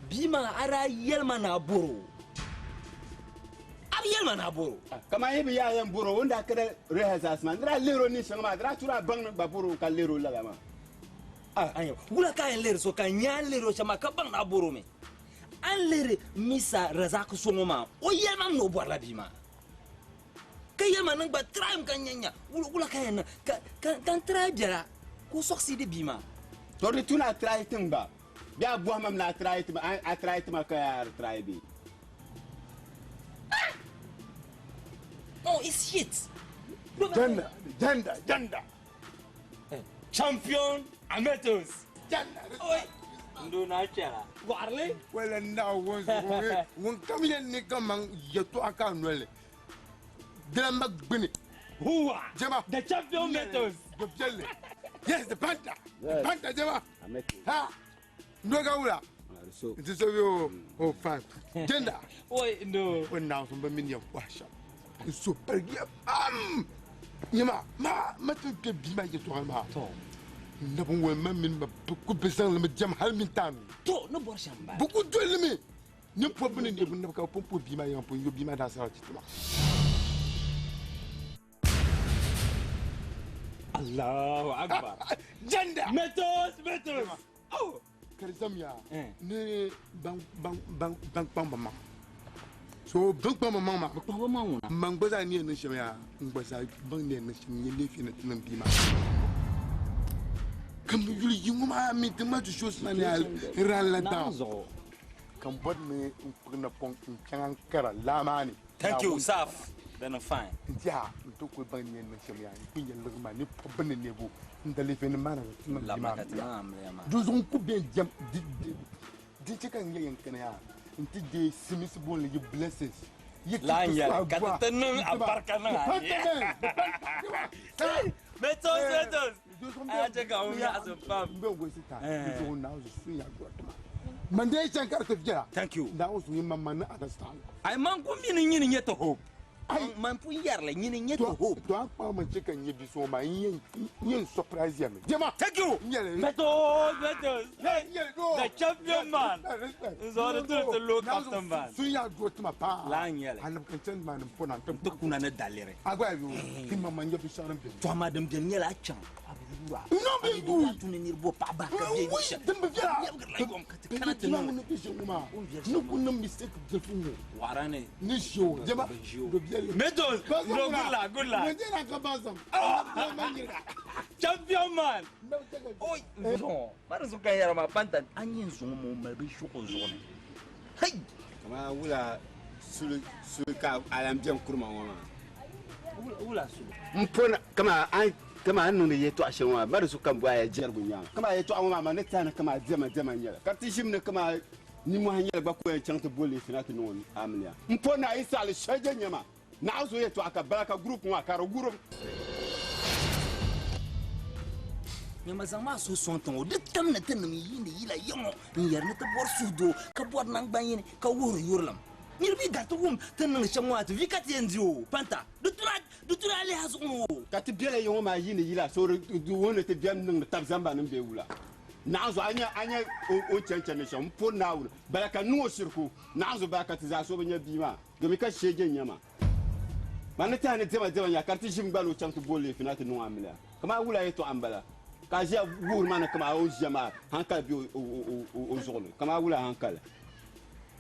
Bia maa, a daa yɛli ma ni a bɔri o. A bi yɛli ma ni a bɔri o. Kaman yi bi yaa yɛn bɔri o, o ni daa kana rehearsals maa, ni daa lihiri o nini shɛŋa maa, di daa tu ni a baŋ ni gba bɔri o ka lihiri o lala maa. Anya, wula ka a yɛn lihiri so ka n nya a ni lihiri o shɛm maa ka baŋ ni a bɔri o mi? A ni lihiri Misa Razak so ŋɔ maa, o yɛli ma mi ni o bɔrila bia maa. Ka yɛli ma ni n gba try mi ka n nya nya wula ka yɛn niŋ ka n try biɛla ka o succeed bia maa. To di tu ni a try tiŋ gba bee a bɔhi ma mi ni a try ti ma, a try ti ma ka yaa di try bee? Ah! No, it's shit. Janda, janda, janda. Champion Ametos. Janda. Oi. Ndo na chɛla. Waɣirili. Wala naɣ ŋun zuɣu ŋun kam yɛn ni kaman yɛtɔɣa ka a noli dilamba gbuni. Huwa. Jama. The champion Metos. Do piɛlli. Yes, the panther. The panther jama. Ha. Ndo ka wula. Nti so bi o o fine. Jenda. Oi ndo. O naɣ sun bi mini yɛn kɔhi shɛm. N so paligiya pam. Nyama ma ma ti kpɛ bia maa yɛtɔɣa maa. To. N na bin wali ma mini ma bi ku bi zaŋ li mi diɛm hali mini taanu. To ni bɔri shɛm m-bala. Bi ku doli li mi. Nyin pɔbi bi ni neebu nabi ka bi pun puhi bia maa yiŋa pun yo bia maa daasara ti tima. Allahu Akbar. Janda. Metos, metos. Oh. Ka di zamiya ni ban kpaŋ bi maŋ. So bin kpaŋ bi maŋ maa. Bi kpaŋ bi maŋ ŋuna. Man gba zaa ni yɛn niŋ shɛm yaa, n gba zaa baŋ ni yɛn niŋ shɛm n-nyɛ laifi ni ti niŋ bia maa. Ka mi yuli yi ŋɔ maa mi ti ma ti shows maa ni a run la down. Ka n bɔri ni n kpuɣi napɔŋ n chaŋ Ankara laa maa ni. Thank you, Saf. Then I'm fine. N tiɛha n ti kuli baŋ ni yɛn niŋ shɛm yaa, n kuli nyɛ liɣiri maa ni pɔbi ni neebu n da laifi ni maana ti niŋ bia maa. Dinzuɣu n ku bɛn jɛm din chɛ ka n yɛn kana yaa n ti deei simisi booni yi blessings yi Lan yɛli ka ti ti niŋ abarika niŋ a ni. Metos, metos. A chɛ ka ŋun yaɣisi pam. N bɛn gosi ta dinzuɣu Naawuni sun ya dɔri ti ma. Man dee chaŋ ka di ti viɛla. Thank you. Naawuni sun yi man man ni understand. Ai man ku mi ni nyini nyɛ ti hope. Man pun yɛrili nyini nyɛ ti hope. To a kpaŋ man chɛ ka n nyɛ bi so maa n yɛn surprise ya mi. Jɛma. Thank you. Metos, metos. The champion man. N zuɣu di tuli ti low captain man. Sun ya dɔri ti ma paa. Lan nyɛli. Anabi kan chani maa ni n pɔna n ti kuna ni daliri. A gba yo ti ma man nyɛ binshɛɣu din beni. To amaa din beni nyɛla a chaŋ a bi yuura. No bi yuui. A tu ni niriba o paɣa bahi ka bɛ Wui shɛm. din bi viɛla. Lɛbigirila yom ka ti kana ti niŋ. Ni ʒe ŋɔ maa ni ku niŋ mistake bilifu ŋɔ. Waɣira ni. Ni ʒe o jɛma do biɛli. Metos no good luck good luck. Ŋun jɛra ka baŋsam. Champion man. Oi zuŋɔ mari zuɣu ka yɛra maa panta a nyɛ n zuŋɔ maa o mali binshɛɣu o zuɣu ni. Hei. Kamani wula suli suli ka a lan beni kurima ŋɔ maa. Wula suli. M po na kaman a kaman a ni niŋdi yɛtɔɣ shɛli ŋɔ maa mari zuɣu ka m bɔhi a ya jɛrigu nyaaŋa. Kaman yɛtɔɣa ŋɔ maa man ni tɛhi ni kaman diɛma diɛma n-nyɛ li ka ti ʒimi ni kaman nimmohi n-nyɛ li gba ka o yɛn chaŋ ti boli leefi na ti niŋ o amiliya. M po na yi saɣili shɛli je nyɛ ma Naɣ zuɣu yɛtɔɣa ka bala ka group ŋɔ ka di wurim. Nyama zaŋ maa suhu sɔŋ tiŋ o di tam ni ti nim yiindi yila ya ŋɔ n-yɛri ni ti bɔri suhudoo ka bɔri naŋgban yini ka wuhiri yurilim. Niriba yi gari ti wum ti ni niŋdi shɛm ŋɔ maa ti vi ka ti yɛn di o panta di tuna a lihi a zuɣu ni o. Ka ti bela ya ŋɔ maa yiindi yila so di wuhi ni ti bemi niŋdi tab zamba ni be wula. Naɣ zuɣu a nya a nya o ni chani chandi shɛm m-puri Naawuni bala ka niŋ o shiriku. Naɣ zuɣu bala ka ti zaa so bi nya bia maa. Domi ka shee je n-nya ma. Man ni tɛha ni diɛma diɛma nya ka di ti ʒim gba ni o chaŋ ti boli leefi na ti niŋ amiliya. Kaman wula yɛtɔɣa m-bala ka a ʒiya wuhiri ma ni kaman o ni ʒiya maa hankali be o zuɣu ni. Kaman wula hankali.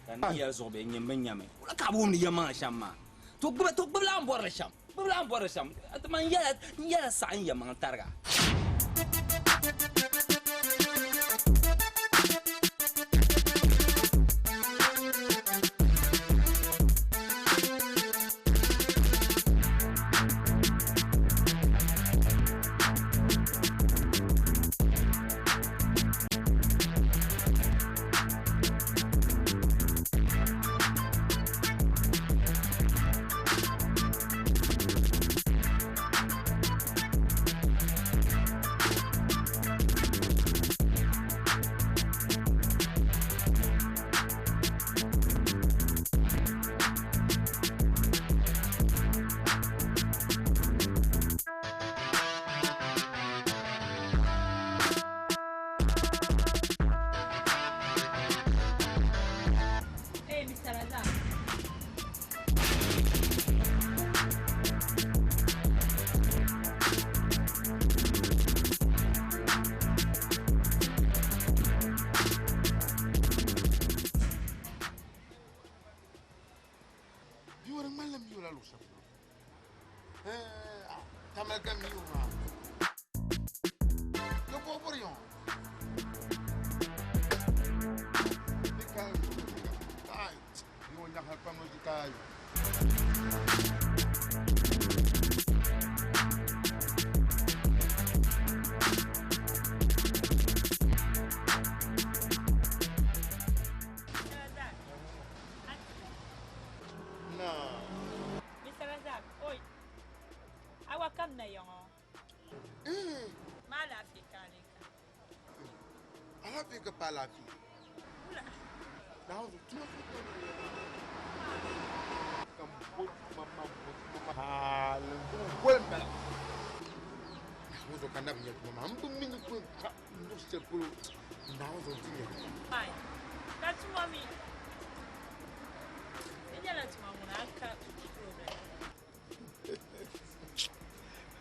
Ka n ni yɛli zuɣu bee nyini bi nyami. Wula ka a bi wumdi yɛlimaŋli shɛm maa? To gbibila a ni bɔri li shɛm. Gbibila a ni bɔri li shɛm. Man n yɛla saɣi n yɛlimaŋli tariga. Tamale ka mi o maa. Yo bo bori yo. Ni ka ai. Ni o nyaha pam no ji kai. Na. Mr. Razak, oi. Awa kam na yɔŋɔ. Ma alaafee ka a ka. Alaafee ka pa alaafee. Wula. Naawuni tuma ka n bo tuma ma bo tuma ma haali n boli n bala. Naawuni zuɣu ka n na bi nya tuma maa n bi mi ni ku ka n luɣi shɛli polo Naawuni zuɣu n ti nya tuma. Ai. Ka tuma mi. Di nyɛla tuma ŋuna a ka problem.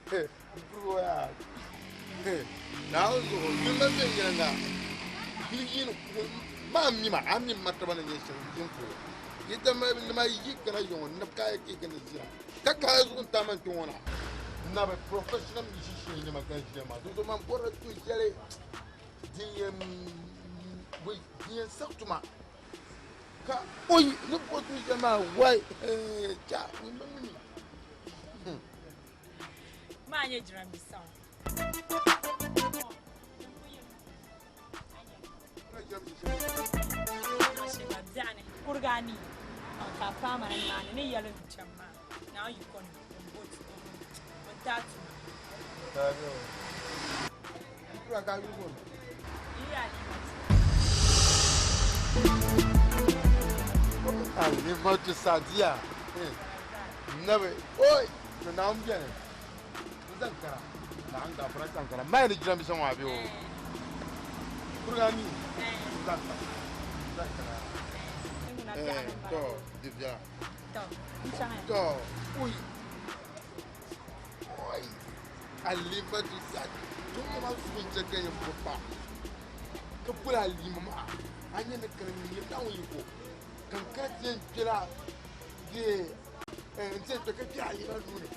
Bro yaa. Naawuni zuɣu yuli la viɛnyɛliŋga yuli yiini maa mi ma a mi martaba ni nyɛ shɛli n ku yi dama nima yi kana yɔŋɔ nib ka yi ka ni ʒiya ka kaya zuɣu n taama n kpɛ ŋɔ na nabi professional musician nyɛ ma ka ʒiya maa dinzuɣu man bɔrila tuun shɛli din yɛn din yɛn saɣi tuma ka oyi ni bɔ tuun shɛli maa wai cha n bi mi. Maa nyɛ jiranbiisa ŋɔ. Biɛɣuni kuriga anii ka a paai ma na nimaani ni yɛli n chani maa naa yi ko ni n bo n taai tuma. Yi yaa Alimatu. Alimatu Sadiya. Nabi oi to naawuni beni n zaŋ kara naawuni gafara zaŋ kara maya ni jiranbiisa ŋɔ a be o kuriga anii n zaŋ kara n zaŋ kara to di viɛla to oi oi Alimatu Sadiya tuma maa suhu n chɛ ka yɛn bo pa ka boli Alima maa a nyɛ ni kana nyɛ naawuni yiko ka n kana ti yɛn kpɛla n ti yɛn kpɛ ka kpɛ Alima nuu ni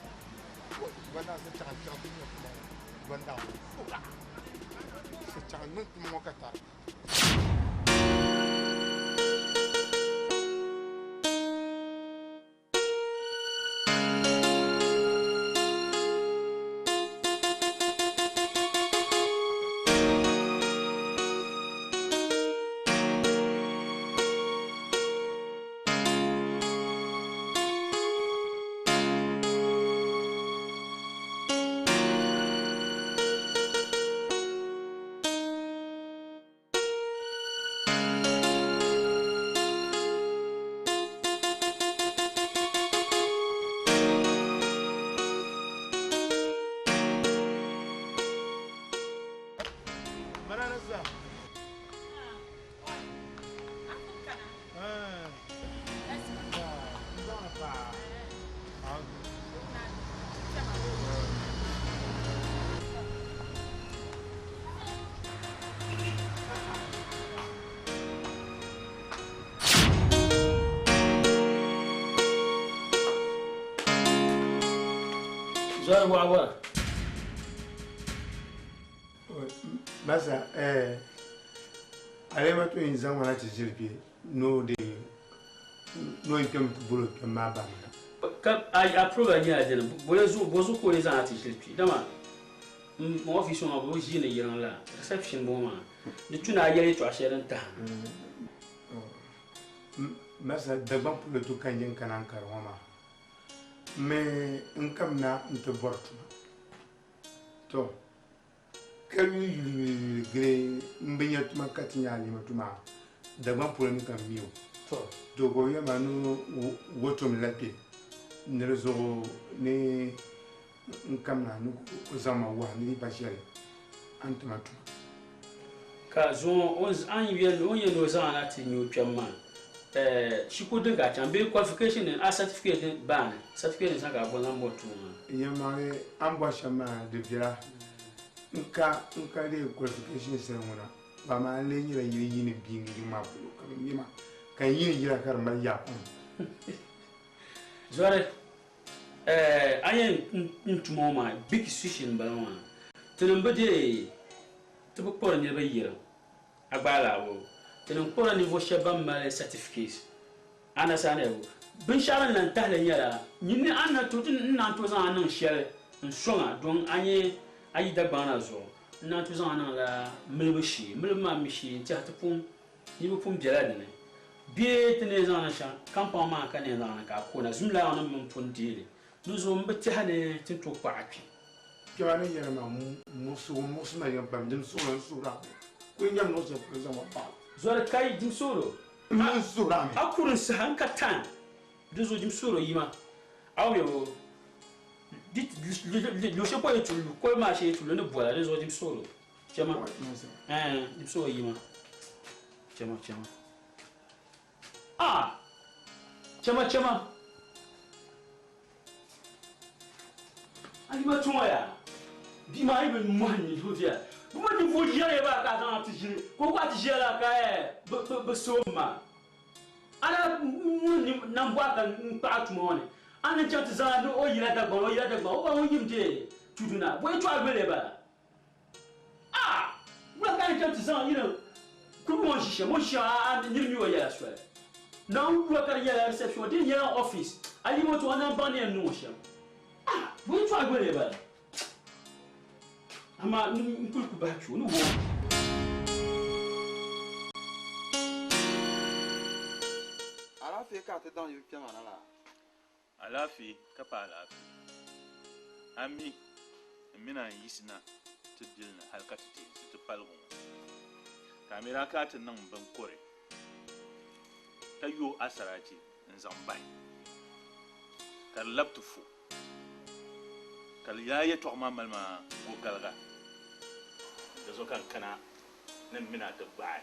ba naa sochɛɣu n chaŋ ti nyɛ tuma ŋɔ ba naa sochɛɣu niŋ tuma ŋɔ ka tari. Zɔri waɣawara. Masa Alimatu n zaŋ ma na ti ʒili kpe ni o deei ni o yi kpɛm ti boli o kpɛm maa baŋ na. Ka a program nyɛla dini bole zuɣu bo zuɣu ka o lee zaŋ a ti ʒili kpe dama n ɔfiisi ŋɔ maa bɛ bi ʒiini yiriŋ la reception bɔŋɔ maa di tu ni a yɛli yɛltɔɣa shɛli din tahi. Masa Dagbaŋ polo tu ka n yɛn kana n kari ŋɔ maa mi n kamina n ti bɔri tuma to ka yuli yuli yuli yuli gili n bi nya tuma ka ti nya Alimatu maa Dagbaŋ polo ni ka n mi o to ka o yɛli ma ni o tum la kpe ni di zuɣu ni n kamina ni o zaŋ ma wahi ni di pa shɛli a ni ti ma tuma. Ka zuŋɔ a ni yɛli ni o zaŋ a na ti nya o kpɛm maa shikuru din ka a chaŋ bee qualification din a certificate din baani certificate din sani ka a bɔ zaŋ bɔri tuma maa. Yɛlimaŋli a ni bɔri shɛm maa di viɛla n ka n ka deei qualification shɛli ŋuna ba amaa n lee nyɛla yili yiini bia n yiŋ maa polo ka bɛ mi ma ka n yiini yila ka di mali yaa pam. Zɔri A yɛn n tuma ŋɔ maa big switch n bala maa tinim bi deei ti bi kpuɣiri niriba yiriŋ a gbaai laabu tinim kpuɣirila ninvuɣu shɛba ban mali certificate understand binshɛɣu din lan tahili nyɛla nyini a ni na tooi ti n naan tooi zaŋ a niŋ shɛli n sɔŋ a don a nyɛ a yi Dagbaŋ na zuɣu n naan tooi zaŋ a niŋla milibu shee milibu maa mi shee n tɛha ti pun niriba pun bela dini bee ti ni yɛn zaŋ niŋ shɛm kampɔŋ maa ka ni yɛn zaŋ niŋ ka a koona zumlaaŋ nim mini pun deeli di zuɣu m bi tɛha ni ti ni tooi kpaɣi a kpi. Kpɛma ni yɛli ma muɣisigu muɣisi ma yɛm pam dim suɣulo n suhuri a mi kuli nyam niŋ shɛli polo zaŋ ma paɣi. Zɔri kai dim suɣulo n suhuri a mi. A kuri n saha n ka time di zuɣu dim suɣulo yima a mi o di luɣu shɛli polo yi ti lu koli maa shee yi ti lu ni bola di zuɣu dim suɣulo chɛma ɛɛn dim suɣulo yima chɛma chɛma ah chɛma chɛma a yima tuŋɔ yaa bia maa yi bi mɔhi ni zuɣu viɛla bi ma ninvuɣu yɛri ba ka a zaŋ ti ʒili ka o gba ti ʒiya la ka bi soom maa a na nambɔɣu ka n kpaɣi tuma ŋɔ ni a ni chaŋ ti zaŋ ni o yila Dagbaŋ o yila Dagbaŋ o gba ŋun yim deei tudu na bɔ yɛltɔɣa gbali bala a wula ka a ni chaŋ ti zaŋ yina kuli ŋɔ ʒi shɛm o ʒi shɛm a niri mi o yɛla soli Naawuni wula ka di nyɛla reception di nyɛla office a yi moto a naan baŋ ni yɛn niŋ o shɛm ah bɔ yɛltɔɣa gbali bala amaa n kuli ku bahi kpe o ni wo. Alaafee ka a ti daŋ yi kpɛma na laa? Alaafee ka pa alaafee. A mi, m mini a n-yiɣisi na ti dili ni hal ka ti teei ti paligu ŋɔ. Ka a mi daa kana ti niŋ m bin kɔre, ka yo asarachi n-zaŋ bahi, ka di lab ti fo, ka lala yɛtɔɣa maa mali ma gokaliga. Di zuɣu ka n kana ni m mini a ti gbaai.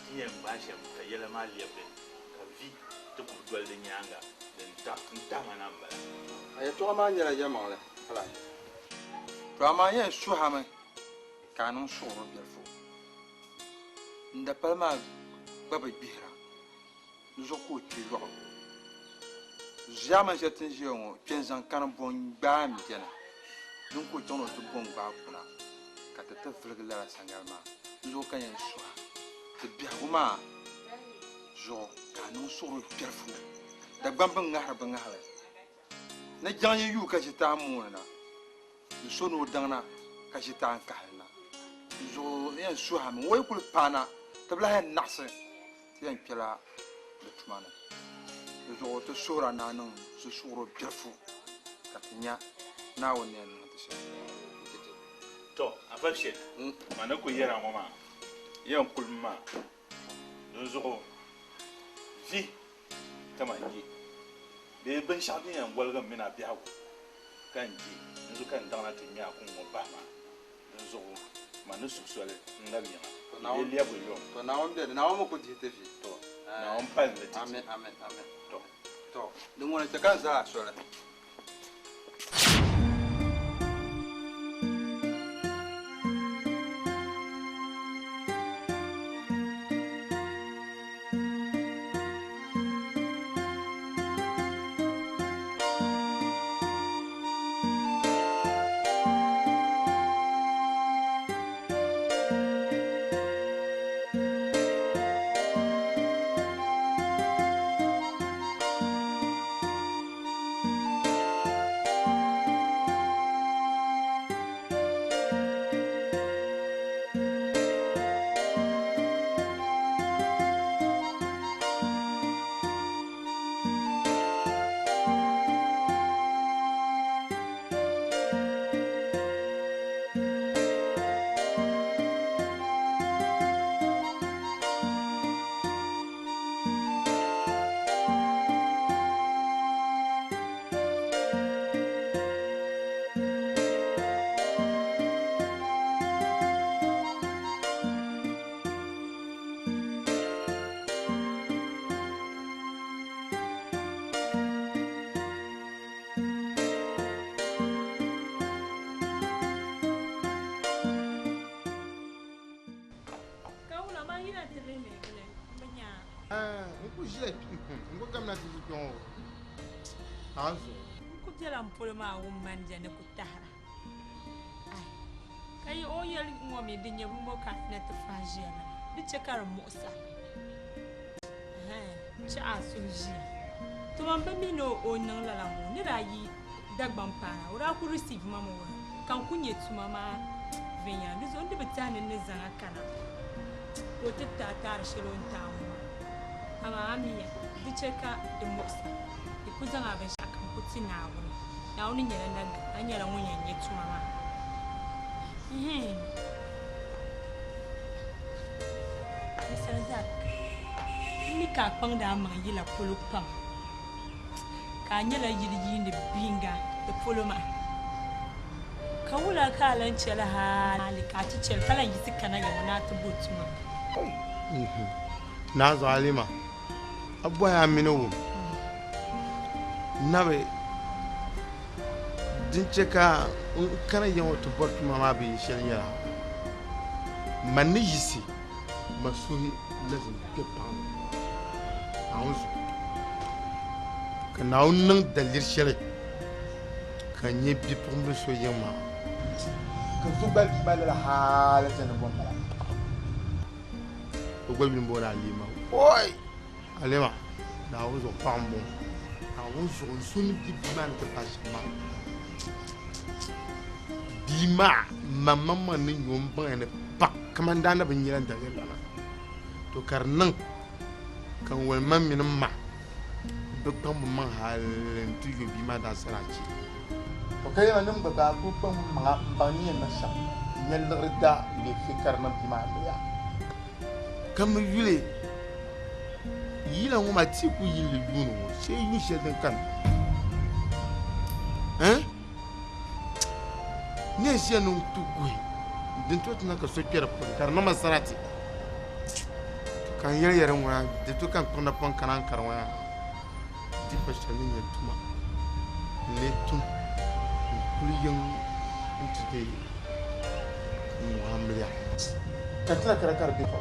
Ti yɛn gbaai shɛm ka yɛla maa lɛbigi ka vi ti kuli doli di nyaaŋa din n-tahi ma na m-bala. A yɛtɔɣa maa nyɛla yɛlimaŋli Alahi. To amaa yɛn suhimi ka a niŋ suɣuro biɛlifu. N dapali maa gba bi gbihira, di zuɣu ka o kpe yɔɣu. Ʒiɛmani shɛli ti ni ʒiya ŋɔ, kpe n-zaŋ kani bo n-gbaai m-beni. Din ka o chaŋ ni o ti bo n-gbaai kuna ka ti ti viligi lala sangali maa. Di zuɣu ka yɛn suhi ti biɛhigu maa zuɣu ka a niŋ suɣuro biɛlifu. Dagbamba ŋahiri bi ŋahili ni jaŋ yi yuui ka ʒi taai mooni na, ni so ni o daŋ na ka ʒi taai n-kahili na. Di zuɣu n yɛn suhimi o yi kuli paana ti bi lahi yɛn naɣisi ti yɛn kpɛla di tuma ni. Di zuɣu ti suhira ni a niŋ ti suɣuro biɛlifu ka ti nya Naawuni ni yɛn niŋ ti shɛm n-ti ti. Tɔ! Afa Shɛli, ma ni kuli yɛra ŋɔ maa yɛn kulimi maa, dinzuɣu vi ka man je bee binshɛɣu din yɛn woligi m mini a biɛhigu ka n je, dinzuɣu ka n daŋna ti ŋme a kuŋ ŋɔ bahi maa. Dinzuɣu man ni suhi soli n-labi yiŋa, di lee lɛbigi yom. Tɔ! Naawuni beni, Naawuni mi ku dihi ti vi. Tɔ! Naawuni pali ni ti ti. Amin, amin, amin. Tɔ! Tɔ! Din ŋuna chɛ ka n zaa soli. N ku ʒila n ku kamina ti ʒi kpɛ ŋɔ. Naawuni zuɣu. N ku bela m polo maa wum manja ni ku tahira. Ai! Ka yi o yɛli ŋ-ŋɔ mi di nyɛ bimbo ka a na ti fahi ʒiya la, di chɛ ka di muɣis a. Ɛhɛn, chɛ a suhu ʒiya. Tɔ man bi mi ni o niŋ lala ŋ-ŋɔ ni daa yi Dagbaŋ paana, o daa ku receive ma mi wula ka n ku nya tuma maa viɛnyɛla. Di zuɣu n di bi tɛhi ni n ni zaŋ a kana ka o ti ti a taari shɛli o ni ti a ŋɔ maa. Amaa a mi ya, di chɛ ka di muɣis a. Di ku zaŋ a binshɛɣukam ku ti Naawuni. Naawuni nyɛla naga, a nyɛla ŋun yɛn nya tuma maa. Nhii. Mr. Razak, m mi ka a kpaŋdi a maŋ yila polo pam, ka a nyɛla yili yiindi biinga di polo maa. Ka wula ka a lan chɛ li hali ka a ti chɛ li ka lan yiɣisi kana ya ŋɔ ni a ti bo tuma? Naa zuɣu Alima, a bɔhi a mini wum nabi din chɛ ka n kana ya ŋɔ ti bɔri tuma maa bɛ shɛli nyɛla man ni yiɣisi ma suhi lazim kpe paɣa ŋɔ Naawuni zuɣu ka Naawuni niŋ daliri shɛli ka n nyɛ bipuɣimbila so yiŋ maa ka so gba bia maa lala hali ti ni bɔri bala o gba yuli m-booni Alima oi Alima Naawuni zuɣu paɣa m-bɔŋɔ Naawuni zuɣu n so ni di bia maa ni ti paai shɛm maa bia maa maŋmaŋmaŋ ni nyɛ o m-baŋya ni pa kamani daa na bi nyɛla n daliri lana to ka di niŋ ka n wali man mini m ma bɛ kpaŋ bɛ maŋ hali nti yo bia maa daasarachi. To ka yɛla ni m gba daa kul kpaŋ m maŋa m-baŋ ni yɛn niŋ shɛm n-nya liɣiri da leefi ka di niŋ bia maa amiliya. Ka mi yuli yila ŋɔ maa ti ku yili li yuuni ŋɔ shee yuun shɛli din kani maa. Ɛn? N yɛn ʒiya ni n ti guhi din tooi ti niŋ ka so kpe di puuni ka di niŋ ma sarati. Ka n yɛli yɛri ŋuna di tu ka n kpuɣi napɔŋ kana n kari ŋɔ yaa di pa shɛli ni nyɛ tuma n lee tum n kuli yiŋ n ti deei n ŋɔ amiliya. Ka tira kara ka di be ka.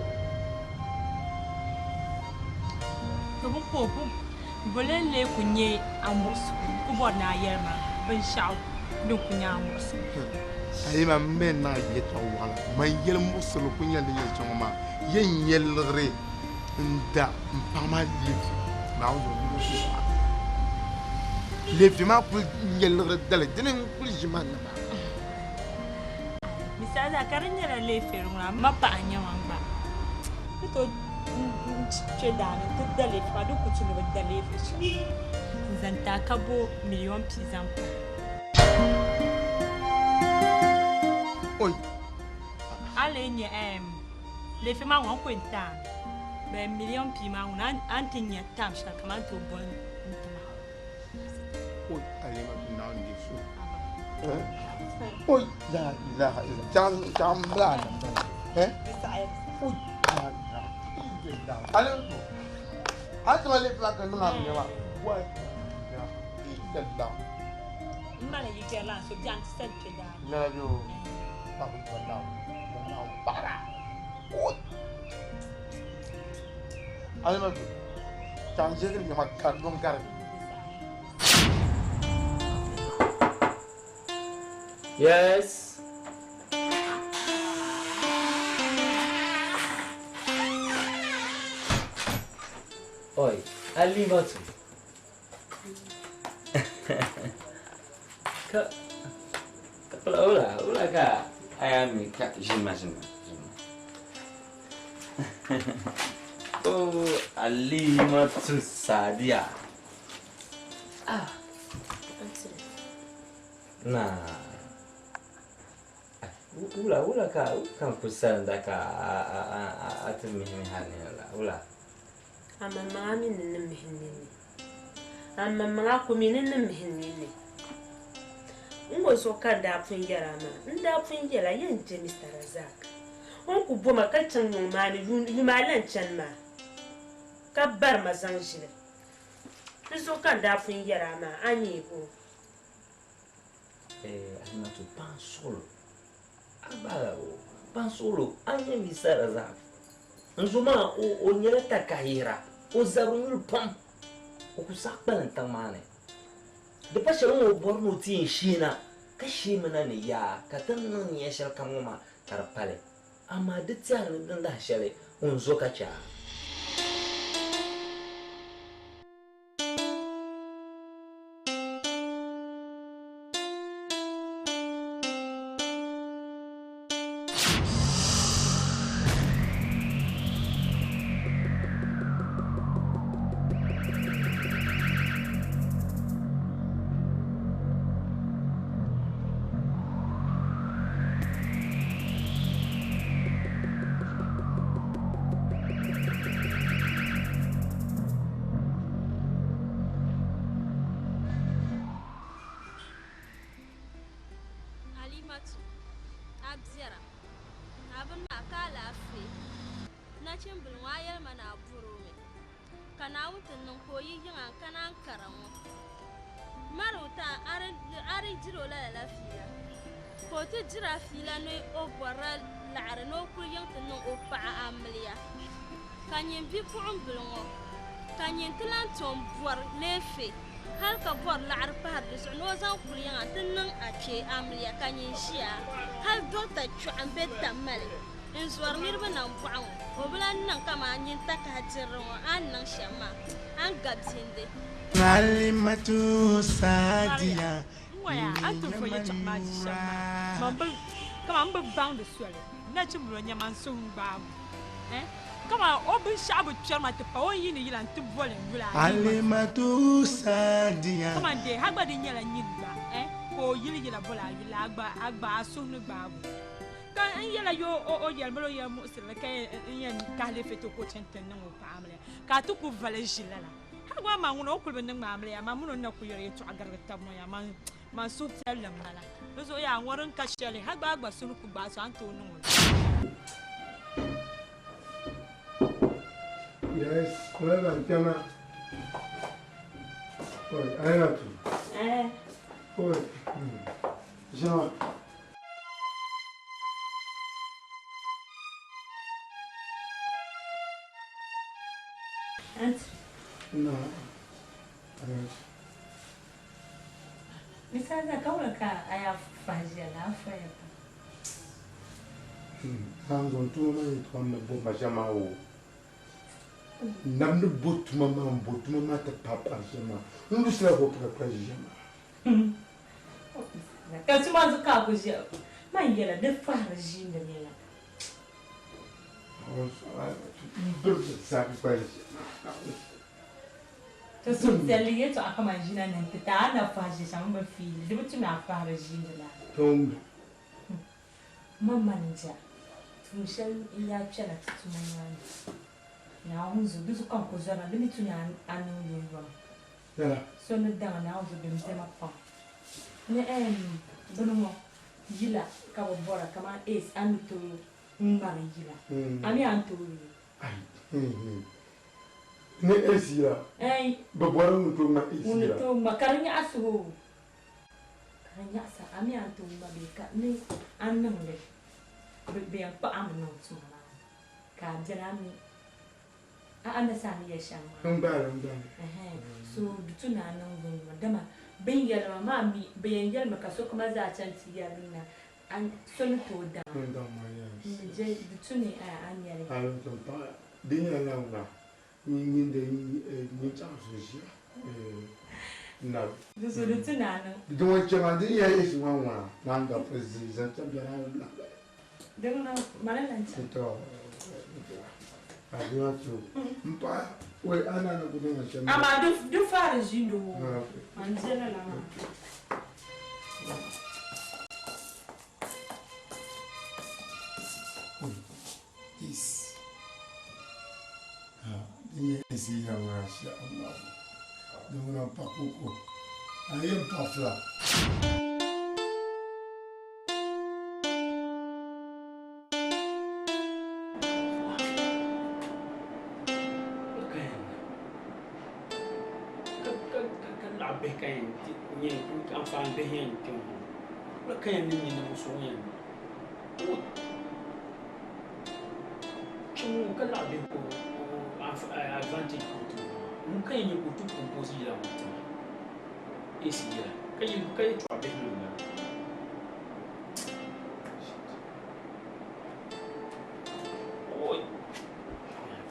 To bi ku o boli n-lee ku nyɛ a muɣisigu n-ku bɔri ni a yɛli ma binshɛɣu din ku nyɛ a muɣisigu. Alima m mi niŋ a yɛtɔɣ waɣila, man yɛli muɣisirili ku nyɛla din yɛli chaŋ ŋɔ maa yɛn nyɛ liɣiri n-da m paɣ maa leefi Naawuni zuɣu yino zuɣu maa. Leefi maa kul nyɛ liɣiri dali, dini n-kul ʒi ma naba. Misali zaa ka di nyɛla leeferi ŋuna m ma paɣa n-nyɛ man gba ni tooi kpe daa ni nti da leefi maa di ku tu ni bɛ da leefi shɛli n-zaŋ ti a ka bo miliyon pia zaŋ pahi. Oi! A lee nya ɛɛm leefi maa ŋɔ n ku yɛn ti a mi bee miliyon pia maa ŋuna a ni ti nya tam shɛli kamani tooi bo n-ti ma. Oi, Alima tu Naawuni di so. Oi, la ilaha illa. Cham cham bla na. Eh? Oi, la ilaha illa. Alima tu. Asma le pla ka nunga mi ma. Wa la illa la. Mala yi kɛrila so biɛɣu ti sali kpɛ daa. La yo. Pa ku pa na. Na para. Oi. Alima tu. Cham je ni ma ka don gari. Yes. Oi, Alimatu. Ka ka pala wula wula ka aya mi ka ʒinima ʒinima ʒinima. Oh, Alimatu Sadiya. Ah. Na. Wula wula ka kan ku salinda ka a a a a a ti mihi mihi a nini la wula. A maŋmaŋa mi ni ni mihi n nini. A maŋmaŋa ku mi ni ni mihi n nini. N ŋɔ zuɣu ka n daa pun yɛri a maa. N daa pun yɛla yɛn je Mister Razak. O ni ku bo ma ka chaŋ yiŋ maa ni yuma a lan chani maa ka bari ma zaŋ ʒili. Di zuɣu ka n daa pun yɛri a maa, a nyee bo? Eh, Alimatu, paŋ suɣulo. A gba paŋ suɣulo, a nyɛ Mister Razak. N zo maa, o nyɛla takahihira, o zabiri nyuli pam, o ku saɣi kpalim tiŋ maa ni. Di pa shɛli ŋɔ o bɔri ni o ti yɛn sheena ka sheemina ni yaa ka ti ni niŋ nia shɛli kam ŋɔ maa ka di pali. Amaa di tɛhiri ni dindahi shɛli ŋun zo ka chɛ a. Halimatu, a biɛra, a bini maa ka alaafee. Nachimbila ŋɔ a yɛli ma ni a bɔri o mi, ka Naawuni ti niŋ ka o yi yiŋa n-kana n-kara ŋɔ. Mari o ta a di diri o la lala fiila, ka o ti diri a fiila ni o bɔrila laɣiri ni o kuli yiŋ ti niŋ o paɣa amiliya. Ka nyin bipuɣimbila ŋɔ, ka nyin ti lan tom bɔri leefe hal ka bɔri laɣiri pahiri di zuɣu ni o zaŋ kuli yiŋa ti niŋ a kpee amiliya ka nyin ʒiya hal dɔkta kpiɔɣu m-be Tamale n-zɔri niriba nambɔɣu ŋɔ, o bi lan niŋ kaman nyin takahi dirili ŋɔ a ni niŋ shɛm maa, a ni gabindi. Halimatu Sadiya. N-ŋɔya, a ni ti vo yɛtɔɣa maa di shɛm maa, man bi, kaman m bi baŋdi soli. Nachimbila o nyama n suhu n-gbaag o, eh, kaman o binshɛɣu bi kpɛri ma ti pa o ni yiini yila nti boli n yuli a ni ma. Halimatu Sadiya. Kaman dee ha gba di nyɛla nyin gba, eh, ka o yili yila boli a yuli a gba, a gba a suhu ni gbaag o. Ka n yɛla yo o o yɛli mali o yɛli muɣisirili ka n yɛn tahi li feto ka o chani ti niŋ o paɣa amiliya ka a ti ku vali ʒi lala. Hal gba maa ŋuna o kuli bi niŋ ma amiliya amaa mini o ni na kuli yɛri yɛtɔɣa garigi tab ŋɔ yaa man suhupiɛlli m-bala. Di zuɣu yaa ŋɔ din ka shɛli hal gba a gba suhu ni ku gbaai so a ni tooi niŋ o li. Yes, whatever, Jama. Oi, Ainatu. Eh. Oi, Jama. Aunty. Na. Ainatu. Misali ka wula ka a yaa fahi ʒiya la a faya pam. Zaŋ zaŋ tuma maa yɛltɔɣa ni bo ma ʒɛma o. Nam ni bo tuma maa n bo tuma maa ti paai paɣa ʒɛma maa. N lusila bo ka ka ʒiya maa. Ka tuma zuɣu ka a ku ʒiya. Man yɛla di fahiri ʒiindi mi la. N biri zaa ka ʒiya maa. Ti suhupiɛlli yɛtɔɣa kaman ʒina ni nti ti a ni na fahi ʒi shɛm m-bi fiili, di bi tu ni a fahiri ʒiindi la. Man mani ja, tuun shɛli n-yaa kpɛna ti tuma maa ni. Naawuni zuɣu, di zuɣu ka n ku zɔrina, di mi tu ni a niŋ yomyom. So ni daŋ Naawuni zuɣu bɛ mi diɛma pam. Ni ɛɛm bini ŋɔ yila ka bɛ bɔra kaman Ace a ni tooi ŋmari yila. A mi a ni tooi lu? Ni Ace yila? Bɛ bɔri ŋun tooi ŋma Ace yila. Ŋun ni tooi ŋma ka di nyaɣisi o. Ka di nyaɣisa a mi a ni tooi ŋma bee ka ni a ni niŋ li bɛ yɛn kpuɣi a mi niŋ tuma maa ni ka a bela a mi a a ni saha ni yɛli shɛm maa. N gbaai li, n gbaai li. Ɛhɛn, so di tu ni a niŋ bini dama bɛ ni yɛli ma maa mi bɛ yɛn yɛlimi ka sokama zaa chaŋ ti yɛri ni na a so ni tooi daŋ a. N daŋ maa, yes. N mi je di tu ni a nya li. A ni tooi paɣi di nyɛla ŋuna nyin de nyin chaɣ so ʒiya nabi. Di so di tu ni a niŋ. Di ŋɔ chɛ maa di nyɛla Yesu ŋɔ ŋuna naan ka pili zi zaŋ chaŋ bɛ naa lahabali. Di ŋuna mali lan chaŋ. To Alimatu m paɣa wai a naa ni ku niŋ shɛm. Amaa di faari ʒiindi o man je lala maa. Peace. Din nyɛ ACA ŋɔ insha Allah. Din ŋuna pa koko. A yɛn pa fila. Ka laɣa bihi ka yɛn nyɛ anfaani bihi yɛn kpɛ ŋɔ wula ka yɛn niŋ nyɛ ninvuɣu so ŋun yɛn kpɛ ŋɔ ka laɣa bihi ka o advantage ka o ti ŋun ka yɛn nyɛ ka o ti compose yila ŋɔ ti ma. AC yila ka yi ka yɛltɔɣa bihi mi m-bala. Oi!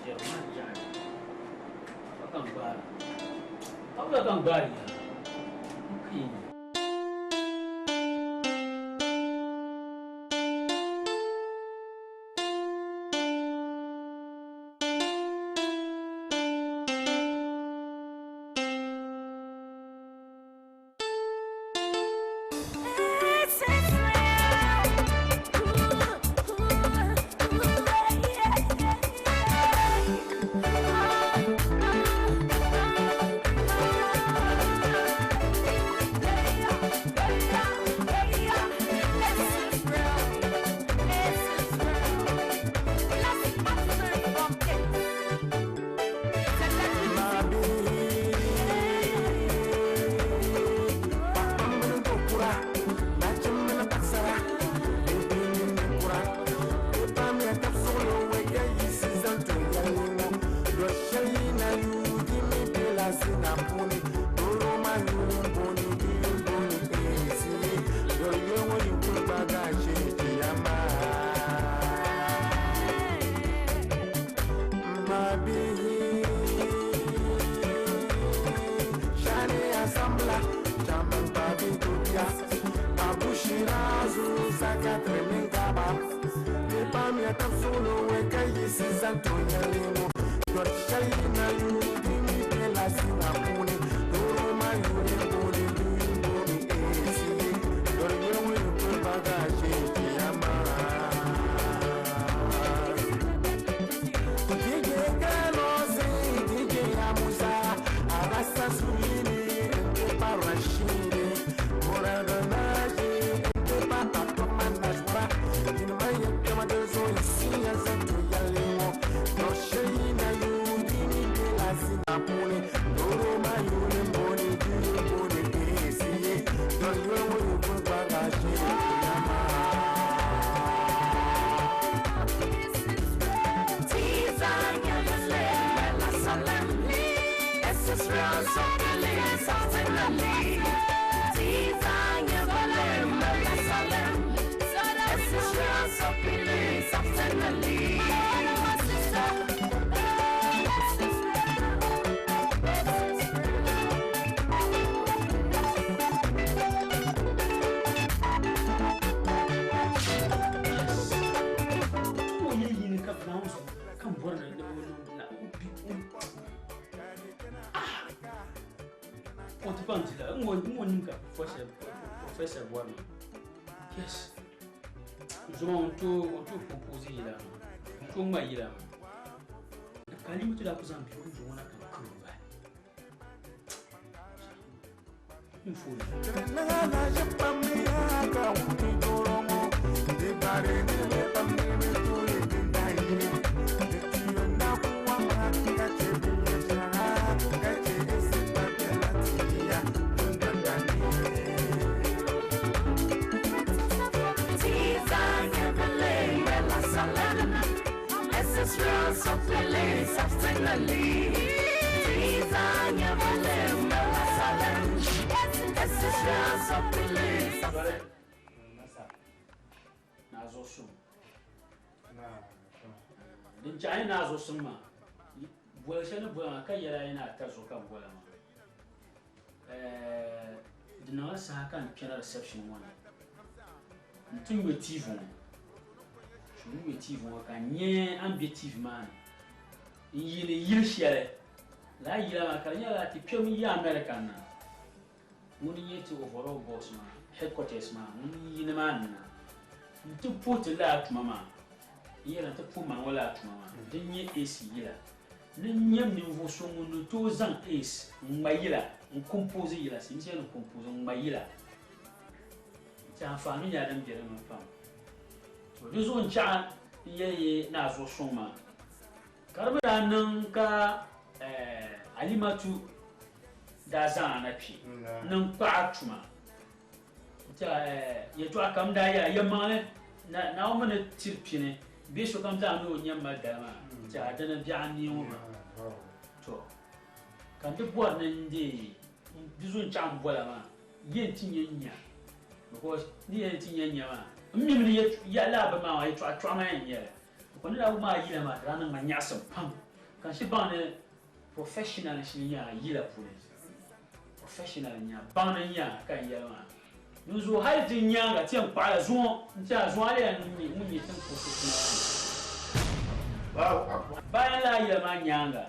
Viɛri maa yaɣi. Pa ka n gbaari. Pa ka n gbaari yaa. N ka yi nya. Professor bɔri ma. Yes. Zuma ŋun tooi ŋun tooi compose yila maa. Ŋun tooi ŋma yila maa. Ka Alimatu daa ku zaŋ bia o ŋuna ka kuri o bahi. N fooni. Naa zuɣu suŋ. Din chaɣi ni naa zuɣu suŋ maa, boli shɛli ni boli maa ka yɛli a yi ni a ta zuɣu ka n bola maa. Di niŋla saha ka n kpɛna reception ŋɔ ni n ti ŋmɛ TV ŋɔ. N ŋmɛ TV ŋɔ ka n nyɛ a ni be TV maa ni n yiini yili shɛli. Lala yila maa ka di nyɛla ti kpɛmi yi America na. Ŋuni n-nyɛ ti overall boss maa, headquarters maa, ŋuni n-yi ni maa ni na nti puhi ti lala tuma maa. N yɛli nti puhi ma ŋɔ lala tuma maa din nyɛ AC yila. Ni n nyɛ ninvuɣ so ŋun ni tooi zaŋ AC n-ŋma yila, n-compose yila, silimiinsi yɛli ni compose, n-ŋma yila. Nti anfaani nyɛla din be di ni pam. To di zuɣu n-chaɣi n yɛli yi ni a zuɣu suŋ maa. Ka di mi daa niŋ ka Alimatu daa zaŋ a na kpe ni n kpaɣi a tuma. Yɛltɔɣa kam daa yɛla, yɛlimaŋli Naawuni mi ni tiri pini bee sokam zaa ni o nya m-mali dala maa, n-tɛha dini biɛɣu n-neei ŋɔ maa. To, ka n di bɔri ni n deei Di zuɣu n chaŋ bola maa yɛn ti nya nya because ni yɛn ti nya nya maa n mi mi ni ya laa bini maa yɛltɔɣa chɔɣu maa yɛn nyɛli because ni daa wum a yila maa di daa niŋ ma nyaɣisim pam ka n shiri baŋ ni professional n shiri nyɛ a yila puuni professional n nyɛ a baŋdi n nyɛ a ka n yɛli maa dinzuɣu hali ti nyaaŋa ti yɛn kpaɣila zuŋɔ n ti a zuŋɔ a leela ŋun nyɛ tin professional bayan laa yila maa nyaaŋa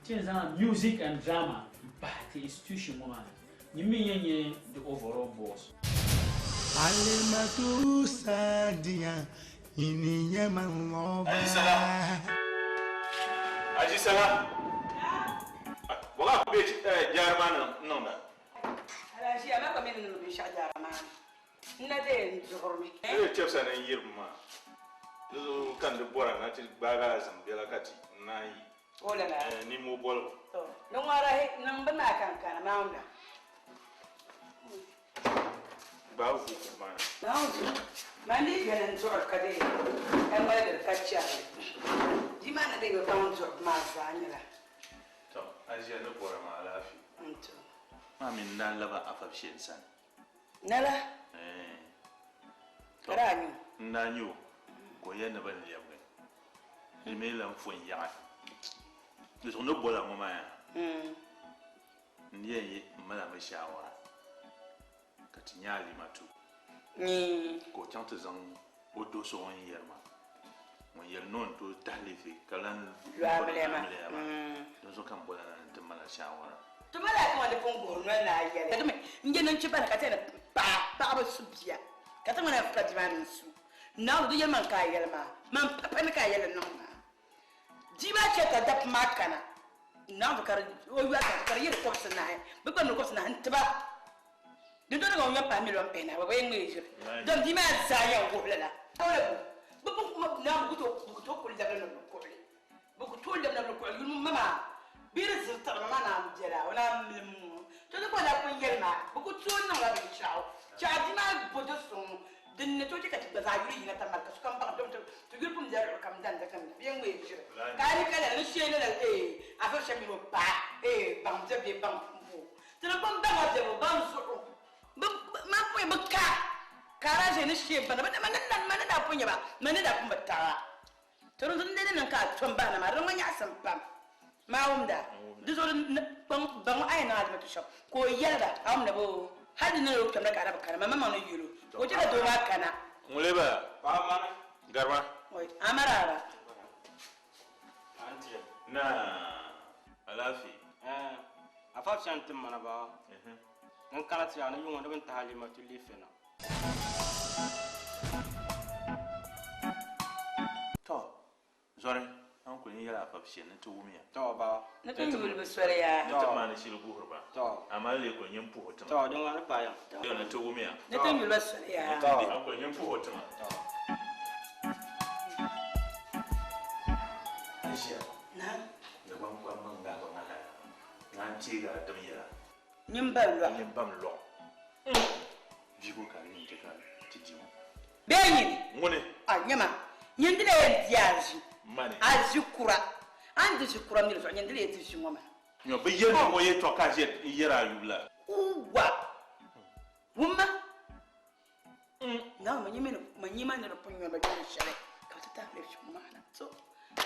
Ti yɛn zaŋla music and drama m-pahi ti institution ŋɔ maa ni. Nyini mi yɛn nyɛ the overall boss. Alimatu Sadiya, nyini nyɛ man ŋɔ ba. Aji Sala! Aji Sala! Bɔ ka a ku be jaara maa ni niŋda? Alaji, a ma gba mi ni niŋdi binshɛɣu jaara maa ni. N na dee n duɣirimi. N chɛbisa ni n yirimi maa, di zuɣu ka n di bɔra ni a ti gbaagi a zim biɛla ka ti n-naan yi. O lala. Nimmoo boligu. To, ni ŋɔrahi niŋ bini maa ka n kana maa wumda. Gbaagi kuku maa na. Naawuni zuɣu, man dii beni n duɣiri ka dee ka ŋmaligiri ka chɛri li. Bia maa na dii bi baŋ duɣibu maa zaa nyɛla. To, a ʒiya ni bɔra maa alaafee. N-to. Maa mi n daa laba Afabshe sani. Nala. Ka daa nya o. N daa nya o ka o yɛli ni bɛ ni lɛbigi. Di mi lan fo n-yaɣi. Di zuɣu ni bɔla ŋɔ maa yaa, n ni yɛn yi m mali a mi shaawara ka ti nya Alimatu ka o chaŋ ti zaŋ o do so ŋun yɛri maa, ŋun yɛli ni o ni tooi tahi liifi ka lan Lo amiliya maa. amiliya maa. Dinzuɣu ka m bɔla na ni ti mali a shaawara. Ti malaika ŋɔ ni pun guhiri noli ni a yɛli, Di mi n-je ni n-chi bana ka ti yɛli paɣa, paɣa bi su bia, ka ti ŋmani ka bia maa mi n-su. Naawuni, di yɛlimaŋli ka a yɛli maa, man pa ni ka a yɛli niŋ maa. Bia maa chɛ ka dapu maa kana, Naawuni ka di o yɔri ka ka di yi di kɔbisinahi, bɛ gba mi kɔbisinahi n-ti ba. Dindɔna ka ŋun yɔn pahi miliɔn pihinahi, bɛ gba yɛn ŋmee ʒiri. Dom bia maa zaa yɛn wuhi li la. Bɛ pun Naawuni bɛ ku tooi kuli labili ni bɛ kuɣili. Bɛ ku tooi lɛbina bɛ kuɣili yuli ma maa bee di ziri tiɣiri ma maa naan bela o naan milim ŋɔ. To di ka o daa pun yɛli maa, bɛ ku tooi niŋla binshɛɣu. Chɛ a bia maa bo do so ŋɔ din ni tooi chɛ ka ti gba zaa yuli yina Tamale ka sokam baŋ dom ti yuli pun bela luɣili kam danda ka mi bɛ ŋmee ʒiri. Ka a yi ka lala ni shee lala eeh Afa shɛm mini o paɣa eeh baŋ bɛ bee baŋ pumbu. Ti ni pun baŋ a bɛbu baŋ zuɣu bɛ man pun bi ka ka a daa ʒe ni shee bana bɛ man ni daa pun nya ba man ni daa pun bi taɣi a. To di zuɣu n ni niŋ ka a tom bahi na maa, di niŋ ma nyaɣisim pam. Maa wumda, di zuɣu di kpaŋ baŋ a yɛn niŋ alimatu shɛm, ka o yɛli ba, a wumda boo, hal di niŋla o kpɛmda ka a na bi kana, man maŋmaŋ ni yɛl o, ka o chɛ ka doo maa kana. Ŋun lee bala? Garima. Oi, a maraaba. Naa, alaafee. Ɛɛn, afa shɛm n-tim ma na baa, n kana ti a ni yuŋ ŋɔ ni bɛ ni tahi alimatu liifi na. Tɔ! Zɔri, a ni kuli n yɛli a pabi shɛli ni ti wumiya. Tɔ! Baa. Ni ti yuli bi soli yaa. Ni ti maani shili guhiri ba. Tɔ! Amaa lee kuli nyin puhi o tima. Tɔ! Din ŋɔ ni paai ya. Tɔ! Ni ti wumiya. Ni ti yuli ba soli yaa. Tɔ! A ni kuli nyin puhi o tima. Tɔ! Aisha. Naam. Dagbaŋ kpamba n-gahi ba ŋa lala. Naa n-teegi a dim yɛla. Nyin bam lɔɣu. Nyin bam lɔɣu. Vihigu ka di yɛn chɛ ka ti di ŋɔ. Bee nyini? Ŋuni? A nyama, nyin dila yɛn di a ʒi. Mani. A ʒi kura. A ni di ʒi kura miri zuɣu, nyin dila yɛn di ʒi ŋɔ maa. Nyɔ, bɛ yɛli ni ŋɔ yɛltɔɣa ka a ʒiya n-yɛri a yubu la. Uwa! Wumma? Naawuni, ma nyimi ma nyima ni di pun nyɔri ba bɛ ni shɛli ka bɛ ti tahi lebi ʒi ŋɔ maa na. So,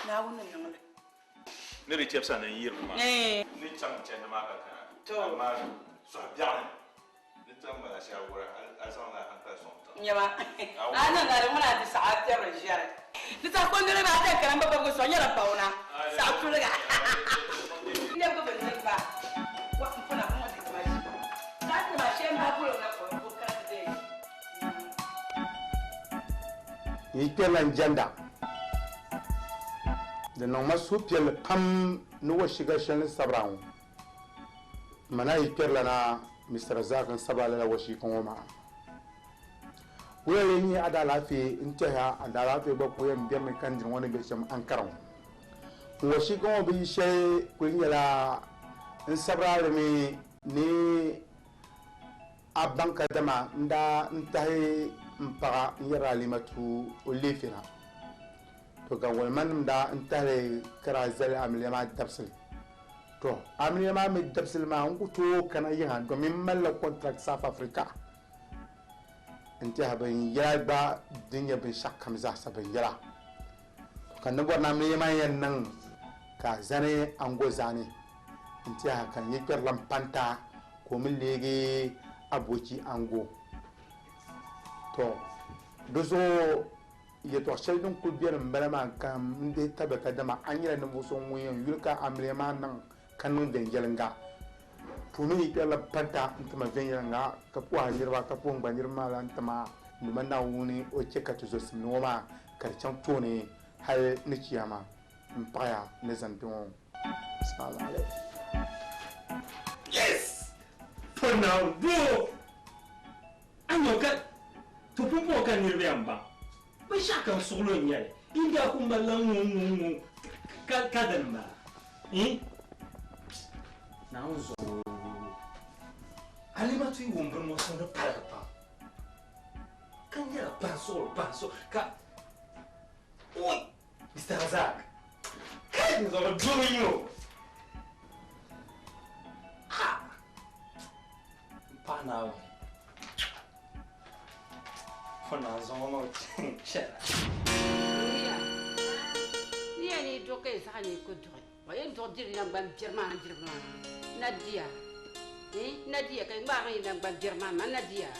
Naawuni ni niŋ li. Ni di chɛbisa ni n yirigi maa. Ni chaŋ chandi maa ka kana. Amaa sɔhi biɛɣu ni. Ni chaŋ mali a shaawara, a zaŋla hankali sɔŋ tiŋa. Nyama, a niŋ ka di ŋuna a di saɣi a piɛbiri ʒiɛri. Di saha kondoli maa bɛn kana m-ba babigu sɔŋ nyɛla bauna saɣi tuliga. N lɛbigi bɛ niriba wa m-puna ŋ-ŋɔ di tuma ʒi. Ka a ti maa shee m-bahi polo na ka o kana ti deei. N yi kpɛrila n jɛnda, di niŋ ma suhupiɛlli pam ni washiga shɛli ni sabira ŋɔ. Ma na yi kpɛrila na Mister Razak n-sabi a lala washiika ŋɔ maa. Wula lee nyɛ a daalaafee n-tɛhi a daalaafee gba ku yɛn bemi ka n dini ŋɔ ni be shɛm Ankara ŋɔ? N washiika ŋɔ bi yi shɛli kuli nyɛla n sabiri a li mi ni a baŋ kadama n daa n tahi m paɣa n yɛri Alimatu o leefe na. To ka walimanim daa n tahili ka daa zali amiliya maa dabisili. To amiliya maa mi dabisili maa n ku tooi kana yiŋa domin m malila contract South Africa n tɛha bin yɛla gba din nyɛ binshɛɣu kam zaasa bin yɛla. To ka n ni bɔri ni amiliya maa yɛn niŋ ka a zani ango zaani n tɛha ka n yi kpɛrila m panta ka o mi leegi aboki ango. To di zuɣu Yɛtɔɣ shɛli din kul beni m-bala maa ka n dihi tabili kadama a nyɛla ninvuɣ so ŋun yɛn yuli ka amiliya maa niŋ ka niŋ viɛnyɛliŋga. Puhimi yi kpɛrila panta n-ti ma viɛnyɛliŋga, ka puhi a niriba, ka puhi n gba niriba maa la n-ti ma. N Duuma Naawuni o chɛ ka ti zɔsimdi ŋɔ maa ka di chaŋ tooni hal ni chiyaama. M paɣiya ni zani kpe ŋɔ. Assalamu alaikum. Yes! For now, bro! A nya ka to pumpɔŋɔ ka niriba yɛn baŋ binshɛɣu kam suɣilo n-nyɛ li. Yi daa kuli malila ŋ-ŋ-ŋ-ŋ ka dini m-bala? Ii? Naawuni zuɣu Alimatu yi wum bini ŋɔ so ni paligi pam ka nyɛla pahi suɣilo pahi suɣilo ka oi Mister Razak kai n zuɣu doo n-nyɛ o. Ah! M paɣa Naawuni. Fo naan zaŋ o ma chɛra. Niya, niya ni duɣi ka yi saha ni ku duɣi. Wa yɛn duɣi diri naŋgban biɛri maa diriba maa. Na diya. Eh, na diya ka yi ŋmaagi yi naŋgban biɛri maa ma na diya.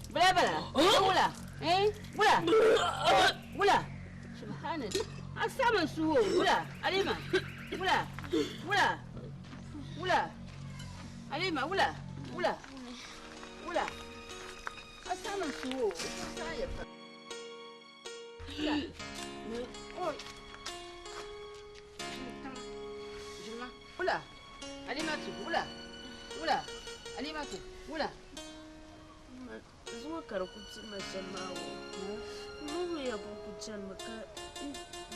Wula bala? Wula? Eh? Wula? Wula? Subhanallah. Asama suwo. Wula? Alima. Wula? Wula? Wula? Alima, wula? Wula? Wula? Asama suwo. Wula? Oh. Wula? Alimatu, wula? Wula? Alimatu, wula? Zuŋɔ ka di ku pili ma shɛm maa wo m ma wuhiya ka o ku chanimi ka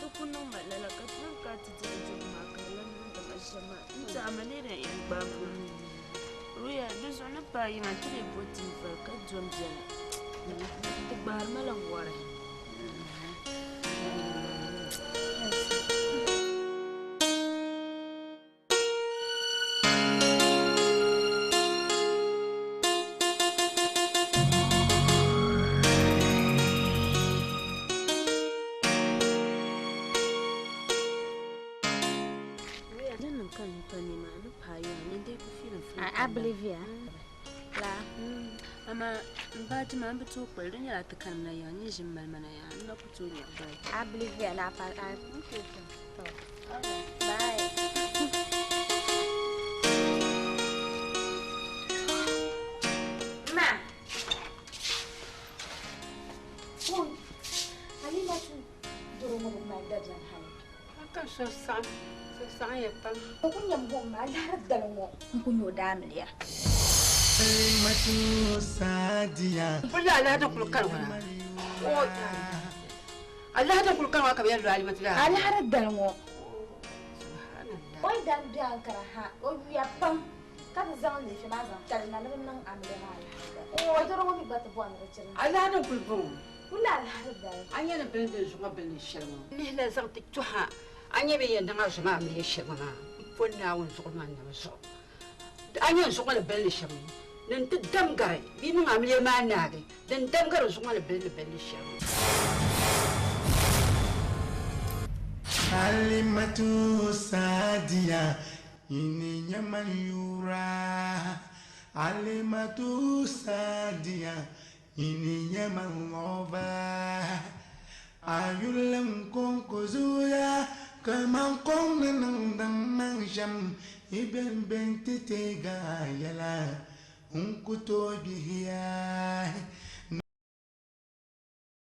di ku niŋ ma lala ka ti niŋ ka ti diri dibu maa ka di lan niŋdi ma shɛm maa n tiɛha ma lee din yɛn gbaai ma maa Ruya di zuɣu ni paai yiŋa nti lee bo tinvari ka dom biɛla di gbaari ma la wɔri. I believe ya. La. Amaa n baaji maa n bi tooi kpali di nyɛla ti kanimina yaa n yi ʒi m mali ma na yaa n na ku tooi nya baaji. I believe ya na pa I Bye. Ma. Oi. Alimatu doro ŋɔ bi mali dabiɛm hali. A ka so saɣim, so saɣim ya pam. O ku nyam buɣim maa lahiri dali ŋɔ n ku nyɛ o daamiliya. Alimatu Sadiya. Puli alaha kuli kari ŋɔ na. O Alaha din kuli kani maa ka bɛ yɛn lo Alimatu la. Alahari dali ŋɔ, o yi daa be Ankara ha, o yuya pam ka ti zaŋ leefi maa zaŋ tali na ni bɛ niŋ amiliya maa alahari dali. O dɔro ŋɔ mi gba ti bɔri ni di chiri. Alaha din kuli bɔŋɔ. Wula alahari dali? A nya ni bini din zuŋɔ bini ni shɛli ŋɔ. Lihi la zaŋ ti tɔha, a nya bɛ yɛn niŋ a zuɣu maa amiliya shɛli ŋɔ maa, m-po Naawuni zuɣu maa nam zuɣu. A nya n zuɣu ŋɔ ni bili ni shɛm ŋɔ, ni n ti dam gari bɛ yi niŋ amiliya maa naagi, din dam gari n zuɣu ŋɔ ni bili ni bili ni shɛm ŋɔ. Halimatu Sadiya, nyini nyɛ man yura. Halimatu Sadiya, nyini nyɛ man lover. A yurilim kɔŋko zooya kaman kom ni niŋdi maŋ shɛm. Yi bɛn bɛ nti teeg a yɛla, n ku tooi gbihi a.